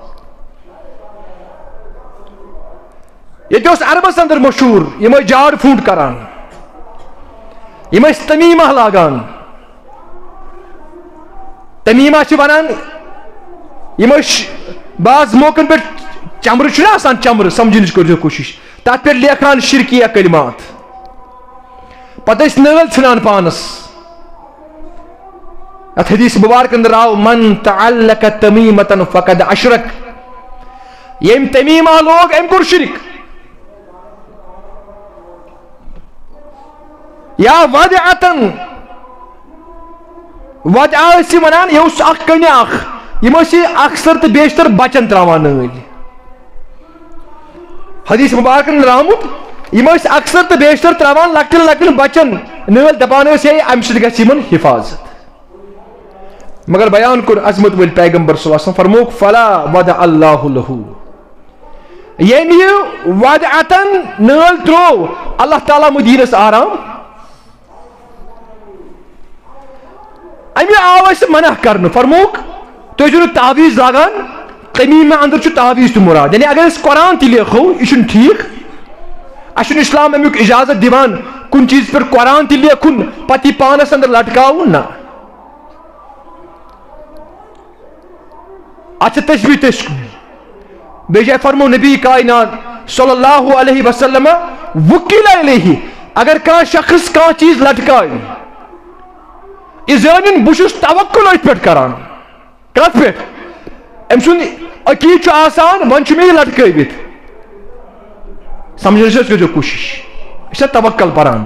ییٚتہِ اوس عربس اندر مشہوٗر، یِم ٲسۍ جاڑ پھوٗنٹ کران، یِم ٲسۍ تمیٖمہ لاگان۔ تمیٖمہ چھِ ونان، یِم ٲسۍ بعض موقعن پٮ۪ٹھ چمرٕ چھُنہ آسان، چمرٕ سمجھنٕچ کٔرزیو کوٗشش، تتھ پٮ۪ٹھ لیکھان شرکیہ کلمات، پتہٕ ٲسۍ نٲلۍ ژھٕنان پانس۔ اتھ حدیث مبارک اندر آو، "من تعلق تمیمة فقد اشرک"، ییٚمۍ تمیمہ لوگ، أمۍ کوٚر شرک۔ یا ودعتن، ودعہ ٲسۍ یہِ ونان، یہِ اوس اکھ کٔنہِ اکھ، یِم ٲسۍ یہِ اکثر تہٕ بیشتر بچن تراوان نٲلۍ۔ حدیث مبارکن اندر آمُت، یِم ٲسۍ اکثر تہٕ بیشتر تراوان لۄکٹٮ۪ن لۄکٹٮ۪ن بچن نٲلۍ، دپان ٲسۍ، "ہے، امہِ سۭتۍ گژھِ یِمن حفاظت۔" مگر بیان کوٚر عظمت وٲلۍ پیغمبر صلی اللہ علیہ وسلم، فرمووُکھ، "فلا ودع اللہ لہ"، ییٚمۍ یہِ ودعتن نٲلۍ ترٛوو، اللہ تعالیٰ مہٕ دِیٖنس آرام۔ اَمہِ آو اَسہِ منع کرنہٕ، فرمووُکھ، "تُہۍ ٲسِو نہٕ تعویذ لاگان، تمیٖمہ اندر چھُ تعویذ تہِ مراد۔" یعنی اگر أسۍ قرآن تہِ لیکھو، یہِ چھُنہٕ ٹھیٖک، اَسہِ چھُنہٕ اسلام اَمیُک اجازت دِوان کُنہِ چیٖزٕ پٮ۪ٹھ قرآن تہِ لیکھُن، پتہٕ یہِ پانس اندر لٹکاوُن، نہ۔ اتھ چھِ تشبیہ تشبیہ۔ بیٚیہِ جایہِ فرموو نبی کائنات صلی اللہ علیہ وسلم، "وکیل الیہ"، اگر کانٛہہ شخص کانٛہہ چیٖز لٹکاوِ، یہِ زٲنِن بہٕ چھُس توکل أتھۍ پٮ۪ٹھ کران۔ کتھ پٮ۪ٹھ؟ أمۍ سُنٛد عقیٖد چھُ آسان، وۄنۍ چھُ مےٚ یہِ لٹکٲوِتھ۔ سمجھنٕچ حظ کٔرۍزیو کوٗشِش۔ أسۍ چھِ توکل پران۔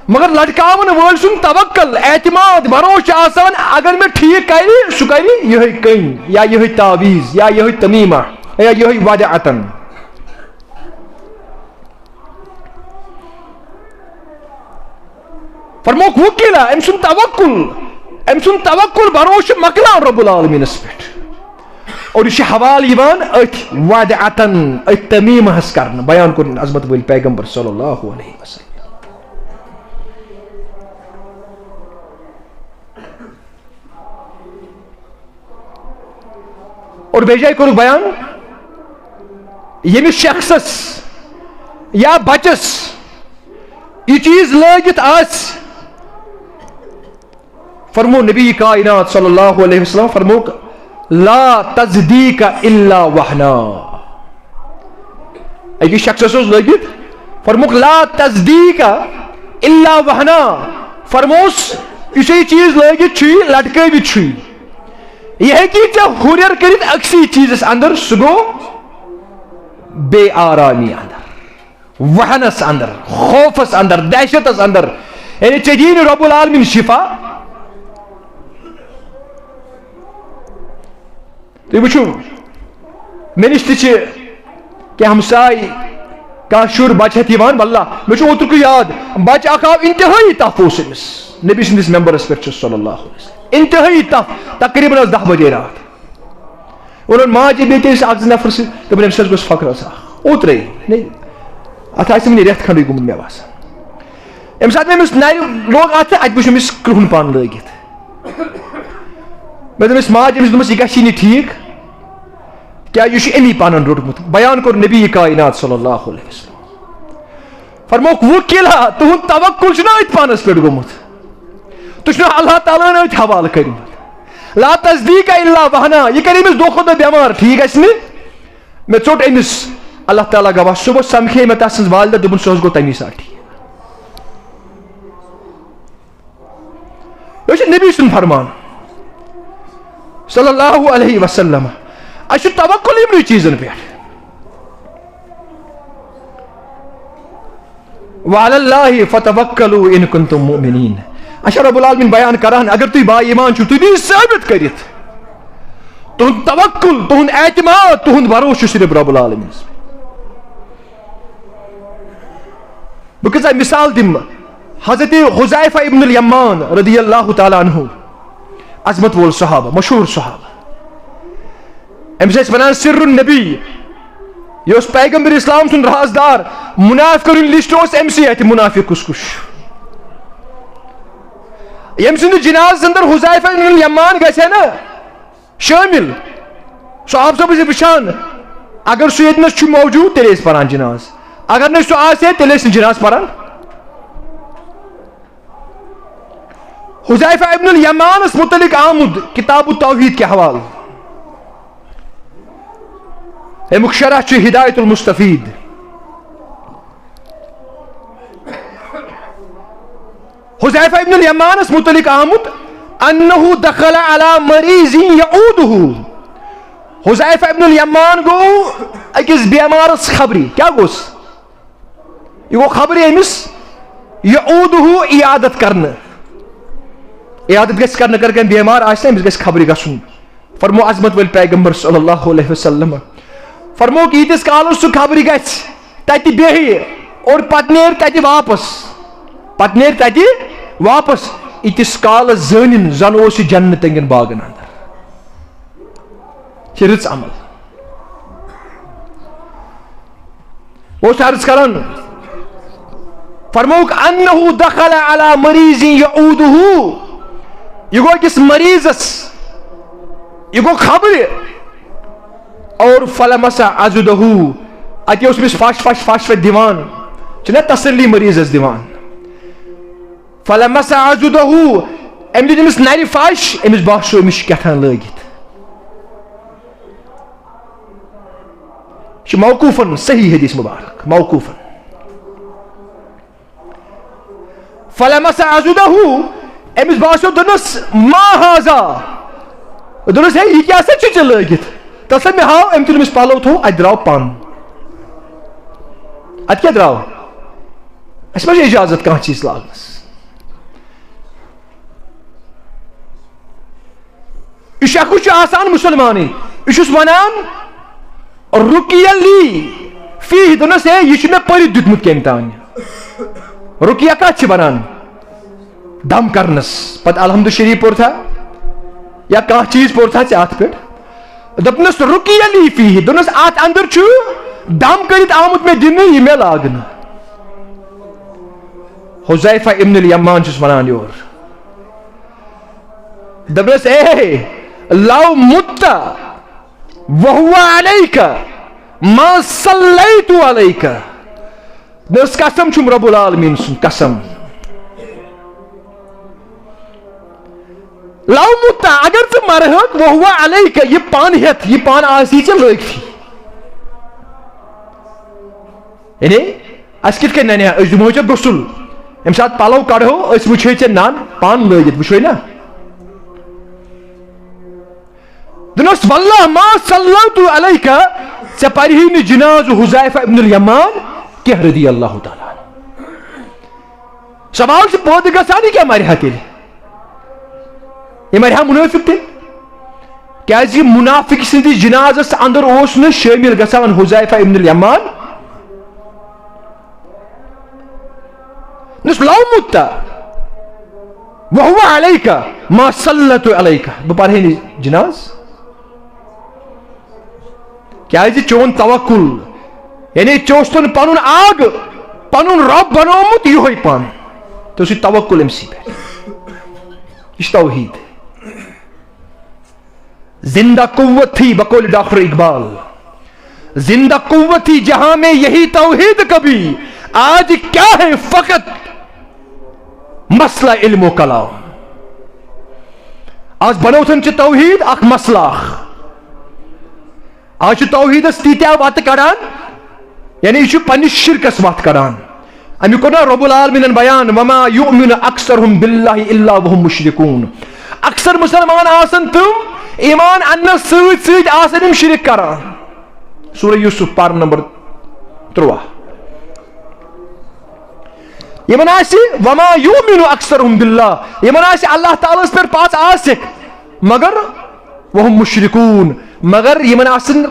مگر لٹکاون وٲلۍ سُنٛد توکل، اعتماد، بھروسہٕ چھُ آسان، اگر مےٚ ٹھیٖک کرِ، سُہ کرِ یِہوٚے کٔنۍ یا یِہوٚے تعویذ یا یِہوٚے تمیٖمہ یا یِہوٚے ودعتن۔ فرمووُکھ وکیلا، أمۍ سُنٛد توکل، أمۍ سُنٛد توکل بھروسہٕ چھُ مۄکلان رب العالمینس پٮ۪ٹھ۔ اور یہِ چھُ حوالہٕ یِوان أتھۍ ودعتن، أتھۍ تمیٖمہس کرنہٕ۔ بیان کوٚر عظمت وٲلۍ پیغمبر صلی اللہ علیہ وسلم۔ اور بیٚیہِ جایہِ کوٚرُکھ بیان، ییٚمِس شخصس یا بچس یہِ چیٖز لٲگِتھ آسہِ، فرمو نبی کائنات صلی اللہ علیہ وسلم، فرمووُکھ، "لا تصدیق الا وہنا"۔ أکِس شخصس اوس لٲگِتھ، فرمووُکھ، "لا تصدیق الا وہنا"۔ فرموس، یُس یہِ چیٖز لٲگِتھ چھُ، یہِ لٹکٲوِتھ چھُ، یہِ ہیٚکہِ ژےٚ ہُرٮ۪ر کٔرِتھ أکسٕے چیٖزس اندر، سُہ گوٚو بے آرامی اندر، وہنس اندر، خوفس اندر، دہشتس اندر۔ یعنی ژےٚ دِیہِ نہٕ رب العالمین شفا۔ تُہۍ وٕچھِو، مےٚ نِش تہِ چھِ کینٛہہ ہمساے، کانٛہہ شُر بچہٕ ہٮ۪تھ یِوان، واللہ، مےٚ چھُ اوترُکُے یاد، بچہٕ اکھ آو، انتہٲیی تپھ اوس أمِس، نبی سٕنٛدِس ممبرس پٮ۪ٹھ چھُ صلی اللہ علیہ وسلم، انتہٲیی تپھ، تقریباً ٲس دَہ بجے راتھ۔ ووٚنُن ماجہِ بیٚیہِ تہِ أمِس اکھ زٕ نفر سۭتۍ، دوٚپُن، "أمِس حظ گوٚژھ فخر آسان اکھ اوترے، نے، اتھ آسہِ وٕنہِ رٮ۪تھ کھنڈٕے گوٚمُت مےٚ باسان۔" ییٚمہِ ساتہٕ مےٚ أمِس نرِ لوگ اتھ، اتہِ وٕچھ أمِس کرٛہُن پن لٲگِتھ۔ مےٚ دوٚپمَس، "ماجہِ"، أمِس دوٚپمَس، "یہِ گژھی نہٕ ٹھیٖک، کیٛازِ یہِ چھُ أمی پَنُن روٚٹمُت۔" بیان کوٚر نبی کائنات صلی اللہ علیہ وسلم۔ فرمووُکھ، "وکیلا، تُہُنٛد توکل چھُنہ أتھۍ پانَس پٮ۪ٹھ گوٚمُت؟ تُہۍ چھُنہ اللہ تعالیٰ ہَن أتھۍ حوالہٕ کٔرمٕتۍ؟ لا تصدیق الا وہنا، یہِ کَرِ أمِس دۄہ کھۄتہٕ دۄہ بٮ۪مار، ٹھیٖک گژھِ نہٕ؟" مےٚ ژوٚٹ أمِس، اللہ تعالیٰ گواہ، صُبحس سَمکھے مےٚ تَس سٕنٛز والدہ، دوٚپُن، سُہ حظ گوٚو تَمی ساتہٕ ٹھیٖک۔ یہِ چھُ نبی سُنٛد فرمان صلی اللہ علیہ وسلم۔ اَسہِ چھُ توکل یِمنٕے چیٖزن پٮ۪ٹھ۔ وعلی اللہ فتوکلوا ان کنتم مؤمنین۔ اچھا، رب العالمین بیان کران، اگر تُہۍ با ایمان چھِو، تُہۍ دِیِو ثٲبت کٔرِتھ۔ تُہُنٛد توکل، تُہُنٛد اعتماد، تُہُنٛد بھروسہٕ چھُ صرف رب العالمینس پٮ۪ٹھ۔ بہٕ کۭژاہ مثال دِمہٕ۔ حضرت حذیفہ ابن الیمان رضی اللہ تعالیٰ عنہ، عظمت وول صحابہ، مشہوٗر صحابہ۔ أمِس ٲسۍ وَنان سر النبی۔ یہِ اوس پیغمبر اسلام سُنٛد رازدار۔ منافقن ہُنٛد لسٹ اوس أمۍ سٕے اَتھِ، منافق کُس کُس چھُ۔ ییٚمہِ سٕنٛدِ جنازس اندر حذیفہ ابن الیمان گژھِ ہے نا، شٲمِل۔ سُہ آو سا بہٕ وٕچھان، اگر سُہ ییٚتنَس چھُ موجوٗد، تیٚلہِ ٲسۍ پَران جِناز۔ اگر نہٕ سُہ آسہِ ہے، تیٚلہِ ٲسۍ نہٕ جِناز پَران۔ حذیفہ ابن الیمانَس مُتعلِق آمُت کِتاب التوحید کہِ حوالہٕ۔ اَمیُک شرح چھُ ہدایت المستفید۔ حذیفہ ابن الیمانس متعلق آمُت، انہ دخل علی مریض یعودہ۔ حذیفہ ابن الیمان گوٚو أکِس بیمارس خبری۔ کیٛاہ گوٚس؟ یہِ گوٚو خبری أمِس یعودہ، عیادت کرنہٕ۔ عیادت گژھِ کرنہٕ، اگر کانٛہہ بیمار آسہِ نا، أمِس گژھِ خبری گژھُن۔ فرمو عظمت وٲلۍ پیغمبر صلی اللہ علیہ وسلم، فرمو کہ ییٖتِس کالس سُہ خبرِ گژھِ، تتہِ بیٚہہِ اور پتہٕ نیرِ تتہِ واپس، پتہٕ نیرِ تتہِ واپس، ییٖتِس کالس زٲنِن زن اوس یہِ جنتن کٮ۪ن باغن اندر۔ چھِ رٕژ عمل۔ اوس عرض کران، فرمووُکھ، انہ دخل علی مریض یعودہ، یہِ گوٚو أکِس مریضس، یہِ گوٚو خبرِ، اور فلمس عضدہ، اتی اوس أمِس فش فش فش فش دِوان، چھِنہ تسلی مریضس دِوان۔ فلمس عضدہ، أمۍ دیُت أمِس نرِ فش، أمِس باسیو أمِس چھُ کیٛاہ تام لٲگِتھ۔ یہِ چھُ موقوفن، صحیح حدیث مبارک، موقوفن۔ فلمس عضدہ، أمِس باسیو، دوٚپنس، ما ہذا؟ دوٚپنس، ہے، یہِ کیٛاہ سا چھُ ژےٚ لٲگِتھ؟ تس مےٚ ہاو، أمۍ تُل أمِس پلو تھوٚو، اتہِ درٛاو پن۔ اتہِ کیٛاہ درٛاو؟ اَسہِ ما چھِ اجازت کانٛہہ چیٖز لاگنس؟ یہِ شخص چھُ آسان مُسلمانٕے، یہِ چھُس وَنان، رُقیہ لی فیہ، دوٚپنَس، ہے، یہِ چھُ مےٚ پٔرِتھ دیُتمُت کٔمۍ تانۍ۔ رُقیہ کَتھ چھِ وَنان؟ دم کرنَس۔ پَتہٕ الحمد شریف پوٚر تھا یا کانٛہہ چیٖز پوٚر تھا ژےٚ اَتھ پٮ۪ٹھ؟ دوٚپنَس، رُقیہ لی فیہ، دوٚپنَس، اَتھ اندر چھُ دم کٔرِتھ آمُت مےٚ دِنہٕ، یہِ مےٚ لاگنہٕ۔ حذیفہ ابن الیمان چھُس وَنان یور۔ دوٚپنَس، اے، لو مت وہو علیک ما صلیت علیک۔ دوٚپنَس، قسم چھُم رب العالمین سُنٛد قسم۔ لو مت، اگر ژٕ مرہکھ، وہو علیک، یہِ پان ہیٚتھ، یہِ پان آسی ژےٚ لٲگتھی۔ یعنی، اَسہِ کِتھ کٔنۍ نَنہِ ہا؟ أسۍ دِمہو ژےٚ غسل۔ ییٚمہِ ساتہٕ پَلو کَڑہو، أسۍ وٕچھے ژےٚ نَن پَن لٲگِتھ، وٕچھوے نا؟ دوٚپنَس، واللہ ما صلوت علیک، ژےٚ پَرِہی نہٕ جنازٕ حذیفہ ابن الیمان کینٛہہ رضی اللہ تعالیٰ عنہ۔ سوال چھُ پٲدٕ گژھان، یہِ کیٛاہ مَرِ ہا تیٚلہِ؟ یہِ مَرِ ہا مُنٲفِق تیٚلہِ؟ کیٛازِ یہِ مُنافِق سٕنٛدِس جنازس اندر اوس نہٕ شٲمِل گژھان حذیفہ ابن الیمان۔ دوٚپنَس، لو مت وہو علیک ما صلیت علیک، بہٕ پَرٕ ہے نہٕ جناز۔ کیٛازِ چون توکل، یعنی ژےٚ اوس تن پنُن آگ، پنُن رب بنومُت یِہوٚے پانہٕ۔ ژےٚ اوسُے توکل أمۍ سٕے پٮ۪ٹھ۔ یہِ چھُ توحید۔ زندہ قوت تھی، بقول ڈاکٹر اقبال، زندہ قوت تھی جہاں میں یہی توحید کبھی، آج کیا ہے فقط مسئلہ علم و کلام۔ آز بنوتھن چھ توحید اکھ مسئلہ اکھ۔ آز چھُ توحیدس تیٖتیٛاہ وتہٕ کڑان، یعنی یہِ چھُ پننِس شرکس وتھ کڑان۔ امیُک کوٚر نا رب العالمینن بیان، وما یؤمن اکثرهم باللہ الا وهم مشرکون۔ اکثر مسلمان آسن تِم، ایمان اننس سۭتۍ سۭتۍ آسن یِم شرک کران۔ سورہ یوسف، پارہ نمبر ترواہ۔ یِمن آسہِ وما یؤمن اکثرهم باللہ، یِمن آسہِ اللہ تعالیٰ ہس پٮ۪ٹھ پژھ آسکھ، مگر وهم مشرکون، مگر یِمن آسن،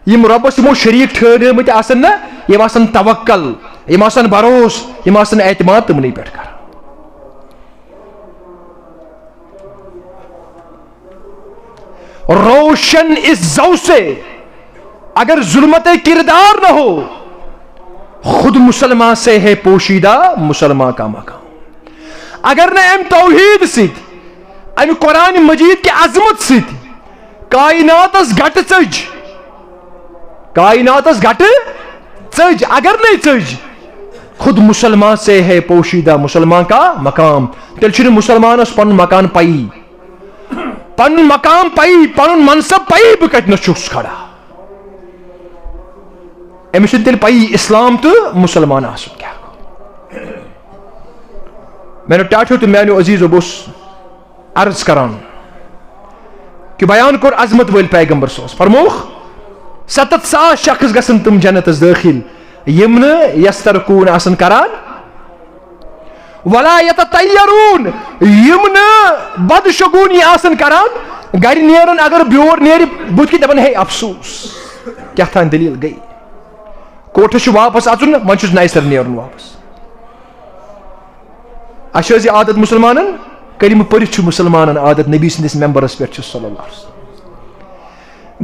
یِم رۄبس یِمو شریٖک ٹھہرٲومٕتۍ آسن نہ، یِم آسن توکل، یِم آسن بھروس، یِم آسن اعتماد تِمنٕے پٮ۪ٹھ کران۔ روشن اس ضو سے اگر ظلمت کردار نہ ہو، خود مسلمان سے ہے پوشیدہ مسلمان کا مقام۔ اگر نہ امہِ توحید سۭتۍ، امہِ قرآن مجید کہِ عظمت سۭتۍ کائناتس گٹہٕ ژٔج، کائناتس گٹہٕ ژٔج، اگر نَے ژٔج، خود مسلمان سے ہے پوشیدہ مسلمان کا مقام۔ تیٚلہِ چھُنہٕ مسلمانس پنُن مکان پَیی، پنُن مقام پَیی، پنُن منصب پَیی، بہٕ کتہِ نس چھُس کھڑا۔ أمِس چھُنہٕ تیٚلہِ پَیی اسلام تہٕ مسلمان آسُن کیٛاہ گوٚو۔ میانیو ٹاٹھیو تہٕ میانیو عزیزو، بہٕ اوسُس عرض کران، کہ بیان کوٚر عظمت وٲلۍ پیغمبر صٲبس، فرمووُکھ، ستتھ ساس شخص گژھن تِم جنتس دٲخل، یِم نہٕ یسترقون آسن کران، ولا یتطیرون، یِم نہٕ بدشگونی آسن کران، گرِ نیرن اگر بیور نیرِ بُتھِ کِنۍ دپن، ہے افسوس، کیٛاہ تام دٔلیٖل گٔے، کوٹھس چھُ واپس اژُن، وۄنۍ چھُس نَیہِ سرٕ نیرُن واپس۔ اَسہِ چھِ حظ یہِ عادت مُسلمانن؟ کلمہٕ پٔرِتھ چھُ مُسلمانن عادت، نبی سٕنٛدِس ممبرس پٮ۪ٹھ چھُ صلی اللہ علیہ وسلم۔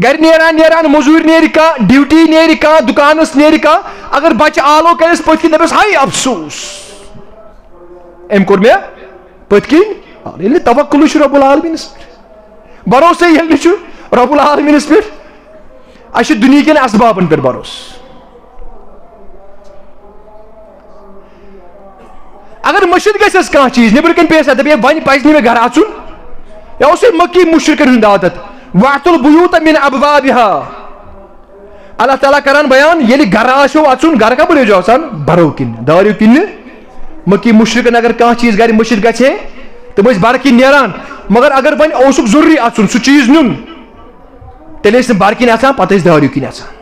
گرِ نیران نیران، مٔزوٗرۍ نیرِ کانٛہہ، ڈیوٹی نیرِ کانٛہہ، دُکانس نیرِ کانٛہہ، اگر بچہٕ آلو کرٮ۪س پٔتھۍ کِنۍ، دپٮ۪س، ہاے افسوس، أمۍ کوٚر مےٚ پٔتھۍ کِنۍ آلو۔ ییٚلہِ نہٕ توکلٕے چھُ رب العالمینس پٮ۪ٹھ، بھروسے ییٚلہِ نہٕ چھُ رب العالمینس پٮ۪ٹھ، اَسہِ چھُ دُنیہکٮ۪ن اسبابن پٮ۪ٹھ بھروسہٕ۔ اگر مٔشِتھ گژھٮ۪س کانٛہہ چیٖز، نیٚبرٕ کَنۍ پیٚیَس اَتھ، دَپہِ، ہے، وۄنۍ پَزِ نہٕ مےٚ گرٕ اَژُن۔ یہِ اوسُے مٔکی مُشرِکَن ہُنٛد عادت، "وَأْتُوا الْبُيُوتَ مِنْ أَبْوَابِهَا۔" اللہ تعالیٰ کران بیان، ییٚلہِ گرٕ آسیو اَژُن، گرٕ کَپٲرۍ ٲسۍزیو اَژان؟ بَرو کِنۍ، دٲریو کِنۍ نہٕ۔ مٔکی مُشرِکَن اگر کانٛہہ چیٖز گرِ مٔشِتھ گژھِ ہے، تِم ٲسۍ بَرٕ کِنۍ نیران۔ مگر اگر وۄنۍ اوسُکھ ضروٗری اَژُن، سُہ چیٖز نیُن، تیٚلہِ ٲسۍ نہٕ بَرٕ کِنۍ اَژان، پَتہٕ ٲسۍ دٲریو کِنۍ اَژان۔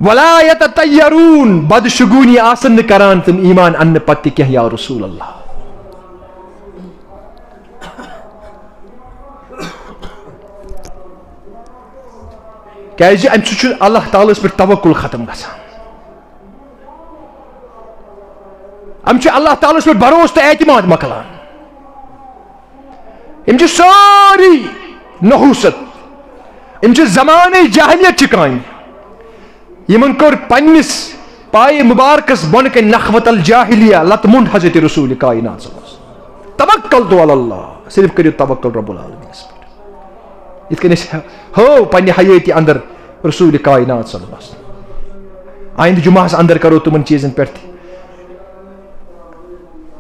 ولا یتطیرون، بدشگونی آسن نہٕ کران تِم ایمان اننہٕ پتہٕ تہِ کینٛہہ، یا رسول اللہ۔ کیازِ؟ امہِ سۭتۍ چھُ اللہ تعالیٰ ہس پٮ۪ٹھ توکل ختم گژھان۔ امہِ چھُ اللہ تعالیٰ ہس پٮ۪ٹھ بھروسہٕ تہٕ اعتماد مۄکلان۔ یِم چھِ سٲری نحوست، یِم چھِ زمانَے جاہلیت چہِ کامہِ۔ یِمن کٔر پننِس پایہِ مبارکس بۄنہٕ کنہِ نخوت الجاہلیہ لتہٕ مۄنڈ حضرت رسول کائنات صلی اللہ علیہ وسلم۔ توکلت علی اللہ، صرف کٔرِو توکل رب العالمینس پٮ۪ٹھ۔ یِتھ کٔنۍ أسۍ ہٲو پننہِ حیٲتی اندر رسول کائنات صلی اللہ علیہ وسلم۔ آیندٕ جمعہس اندر کرو تِمن چیٖزن پٮ۪ٹھ تہِ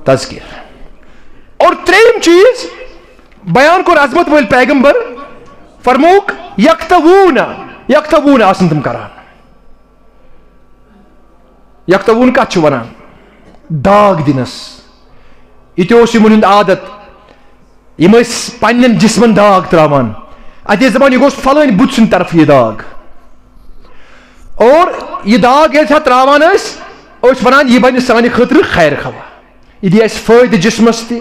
تذکر۔ اور ترٛیٚیِم چیٖز، بیان کوٚر عظمت وٲلۍ پیغمبر، فرمووُکھ، یکتوون، یکتوون آسن تِم کران۔ یکتوون کتھ چھِ ونان؟ داغ دِنس۔ یہِ تہِ اوس یِمن ہُنٛد عادت۔ یِم ٲسۍ پننٮ۪ن جسمن داغ تراوان۔ اتہِ ٲسۍ دپان، یہِ گوٚژھ فلٲنۍ بُتھ سٕنٛدِ طرفہٕ یہِ داغ۔ اور یہِ داغ ییٚلہِ سا تراوان ٲسۍ، ٲسۍ ونان، یہِ بنہِ سانہِ خٲطرٕ خیر خواہ۔ یہِ دِیہِ اَسہِ فٲیدٕ جسمس تہِ،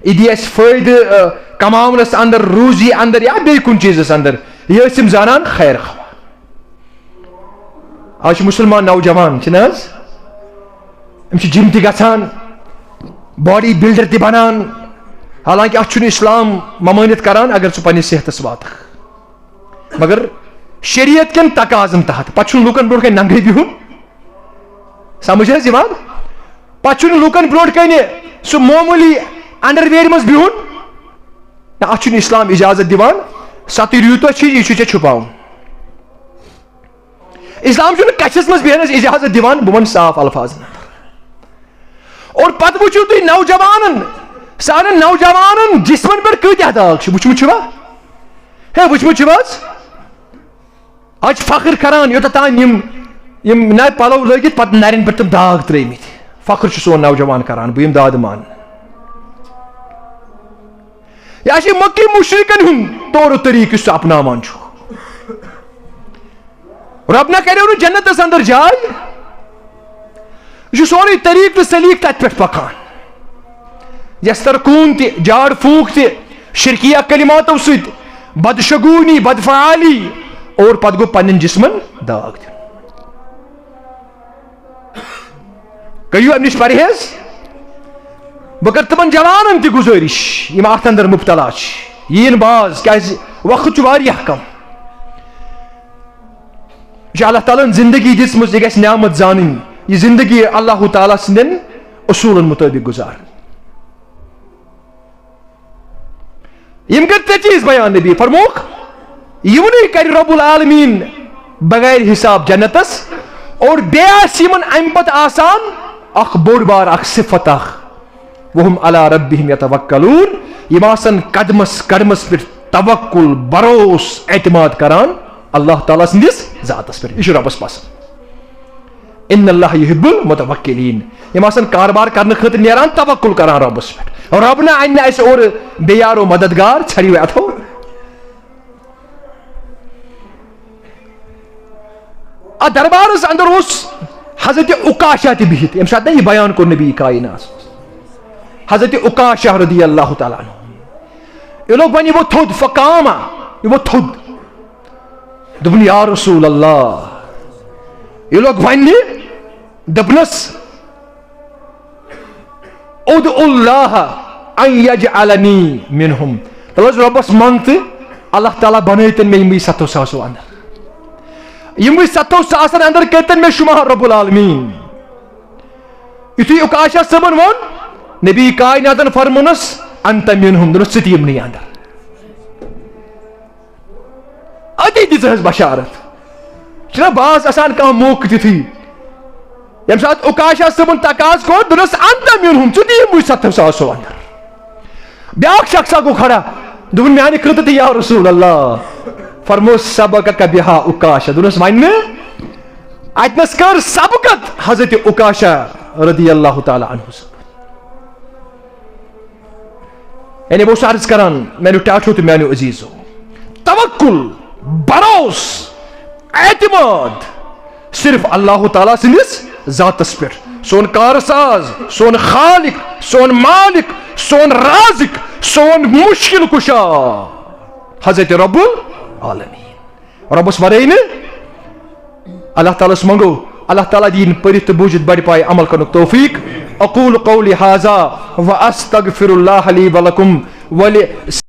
یہِ دِیہِ اَسہِ فٲیدٕ، آ، کماونس اندر، روزی اندر یا بیٚیہِ کُنہِ چیٖزس اندر۔ یہِ ٲسۍ یِم زانان خیر خواہ۔ آز چھِ مُسلمان نوجوان، چھِنہٕ حظ؟ یِم چھِ جِم تہِ گژھان، باڈی بلڈر تہِ بنان، حالانکہ اتھ چھُنہٕ اسلام ممٲنِتھ کران اگر ژٕ پننِس صحتس واتکھ۔ مگر شریعت کٮ۪ن تقاضن تحت، پتہٕ چھُنہٕ لوٗکن برونٛٹھ کنہِ ننگے بِہُن۔ سمجھ حظ یِوان؟ پتہٕ چھُنہٕ لوٗکن برونٛٹھ کنہِ سُہ معموٗلی انڈرویئر منٛز بِہُن۔ نہ، اتھ چھُنہٕ اسلام اجازت دِوان۔ ستٕرۍ یوٗتاہ چھُ، یہِ چھُ ژےٚ چھُپاوُن۔ اسلام چھُنہٕ کچھس منٛز بیہنس اجازت دِوان، بہٕ ونہٕ صاف الفاظن۔ اور پتہٕ وٕچھِو تُہۍ نوجوانن، سانٮ۪ن نوجوانن جسمن پٮ۪ٹھ کۭتیاہ داغ چھِ، وٕچھمُت چھُوا؟ ہے، وٕچھمُت چھِو حظ؟ آز چھِ فخر کران، یوٚتتھ تام یِم، یِم نہ پلو لٲگِتھ پتہٕ نرٮ۪ن پٮ۪ٹھ تِم داغ ترٲومٕتۍ۔ فخر چھُ سون نوجوان کران، بہٕ یِم دادٕ ماننہٕ۔ یہِ چھِ مکی مشرکن ہُنٛد طور و طریقہٕ یُس سُہ اپناوان چھُ۔ رب نہ کریو نہٕ جنتس اندر جاے۔ یہِ چھُ سورُے طریقہٕ تہٕ سلیقہٕ تتھ پٮ۪ٹھ پکان۔ یسترقون تہِ، جاڑ پھوٗک تہِ، شرکیہ کلماتو سۭتۍ، بدشگونی، بدفعالی، اور پتہٕ گوٚو پننٮ۪ن جسمن داغ دیُن۔ کٔرِو امہِ نِش پرہیز۔ بہٕ کرٕ تِمن جوانن تہِ گُزٲرِش، یِم اتھ اندر مبتلا چھِ، یِیِن باز، کیازِ وقت چھُ واریاہ کم۔ یہِ چھِ اللہ تعالیٰ ہن زندگی دِژمٕژ، یہِ گژھِ نعمت زانٕنۍ۔ یہِ زندگی اللہ تعالیٰ سٕنٛدٮ۪ن اصوٗلن مُطٲبِق گُزارٕنۍ۔ یِم کٔرۍ ترٛےٚ چیٖز بیان نبی، فرمووُکھ، یِمنٕے کرِ رب العالمین بغیر حساب جنتس، اور بیٚیہِ آسہِ یِمن امہِ پتہٕ آسان اکھ بوٚڑ بار اکھ صفت اکھ، وَهُمْ عَلَىٰ رَبِّهِمْ يَتَوَكَّلُونَ، یِم آسن قدمس قدمس پٮ۪ٹھ توکل، بھروس، اعتماد کران اللہ تعالیٰ سٕنٛدِس ذاتس پٮ۪ٹھ۔ یہِ چھُ رۄبس پسنٛد۔ ان اللہ یحب المتوکلین۔ یِم آسن کاربار کرنہٕ خٲطرٕ نیران، توکل کران رۄبس پٮ۪ٹھ۔ رۄب نہ انہِ نہٕ اسہِ اورٕ بیٚیہِ یارو مددگار، ژھریو اتھو۔ اتھ دربارس اندر اوس حضرت عکاشہ تہِ بِہِتھ، ییٚمہِ ساتہٕ نہ یہِ بیان کوٚر نبی کائنات۔ حضرت عکاشہ رضی اللہ تعالیٰ عنہ، یہِ لوٚگ وۄنۍ، یہِ ووٚتھ تھوٚد، فقام، یہِ ووٚتھ تھوٚد۔ دوٚپُن، یا رسول اللہ، یہِ لوٚگ وَننہِ، دوٚپنَس، ادعو اللہ ان یجعلنی منہم۔ دَپ حظ، رۄبَس منٛگ تہٕ اللہ تعالیٰ بنٲیتن مےٚ یِموٕے ستو ساسو اندر۔ یِموٕے ستو ساسن اندر کٔرتن مےٚ شمار رب العالمین۔ یُتھُے عکاشہ صٲبن ووٚن، نبی کائناتن فرمونس، انت منہم، دوٚپنس، ژٕ تہِ یِمنٕے اندر۔ اتی دِژہس بشارت۔ چھُنہ بعض آسان کانٛہہ موقعہٕ تیُتھُے، ییٚمہِ ساتہٕ عکاشہ صٲبُن تقاضہٕ کوٚر، دوٚپنس، انت منہم، ژٕ تہِ یِموٕے ستو ساسو اندر۔ بیٛاکھ شخصا گوٚو کھڑا، دوٚپُن، میانہِ خٲطرٕ تہِ یا رسول اللہ۔ فرموو، سبقک بہا عکاشہ، دوٚپنس، وۄنۍ نہٕ۔ اتنس کٔر سبقت حضرت عکاشہ رضی اللہ تعالیٰ عنہ صٲب۔ یعنی بہٕ اوسُس عرض کران، میانیو ٹاٹھیو تہٕ میانیو عزیزو، توکل، بروس، اعتماد صرف اللہ تعالیٰ سٕنٛدِس ذاتس پٮ۪ٹھ۔ سون کارساز، سون خالق، سون مالک، سون رازق، سون مشکل کشا حضرت رب العالمین۔ رۄبس ورٲے نہٕ۔ اللہ تعالیٰ ہس منٛگو، اللہ تعالیٰ دِیِن پٔرِتھ تہٕ بوٗزِتھ بڑِ پایہِ عمل کرنُک توفیق۔ اقول قولی ھذا واستغفر اللہ لی ولکم ولسائر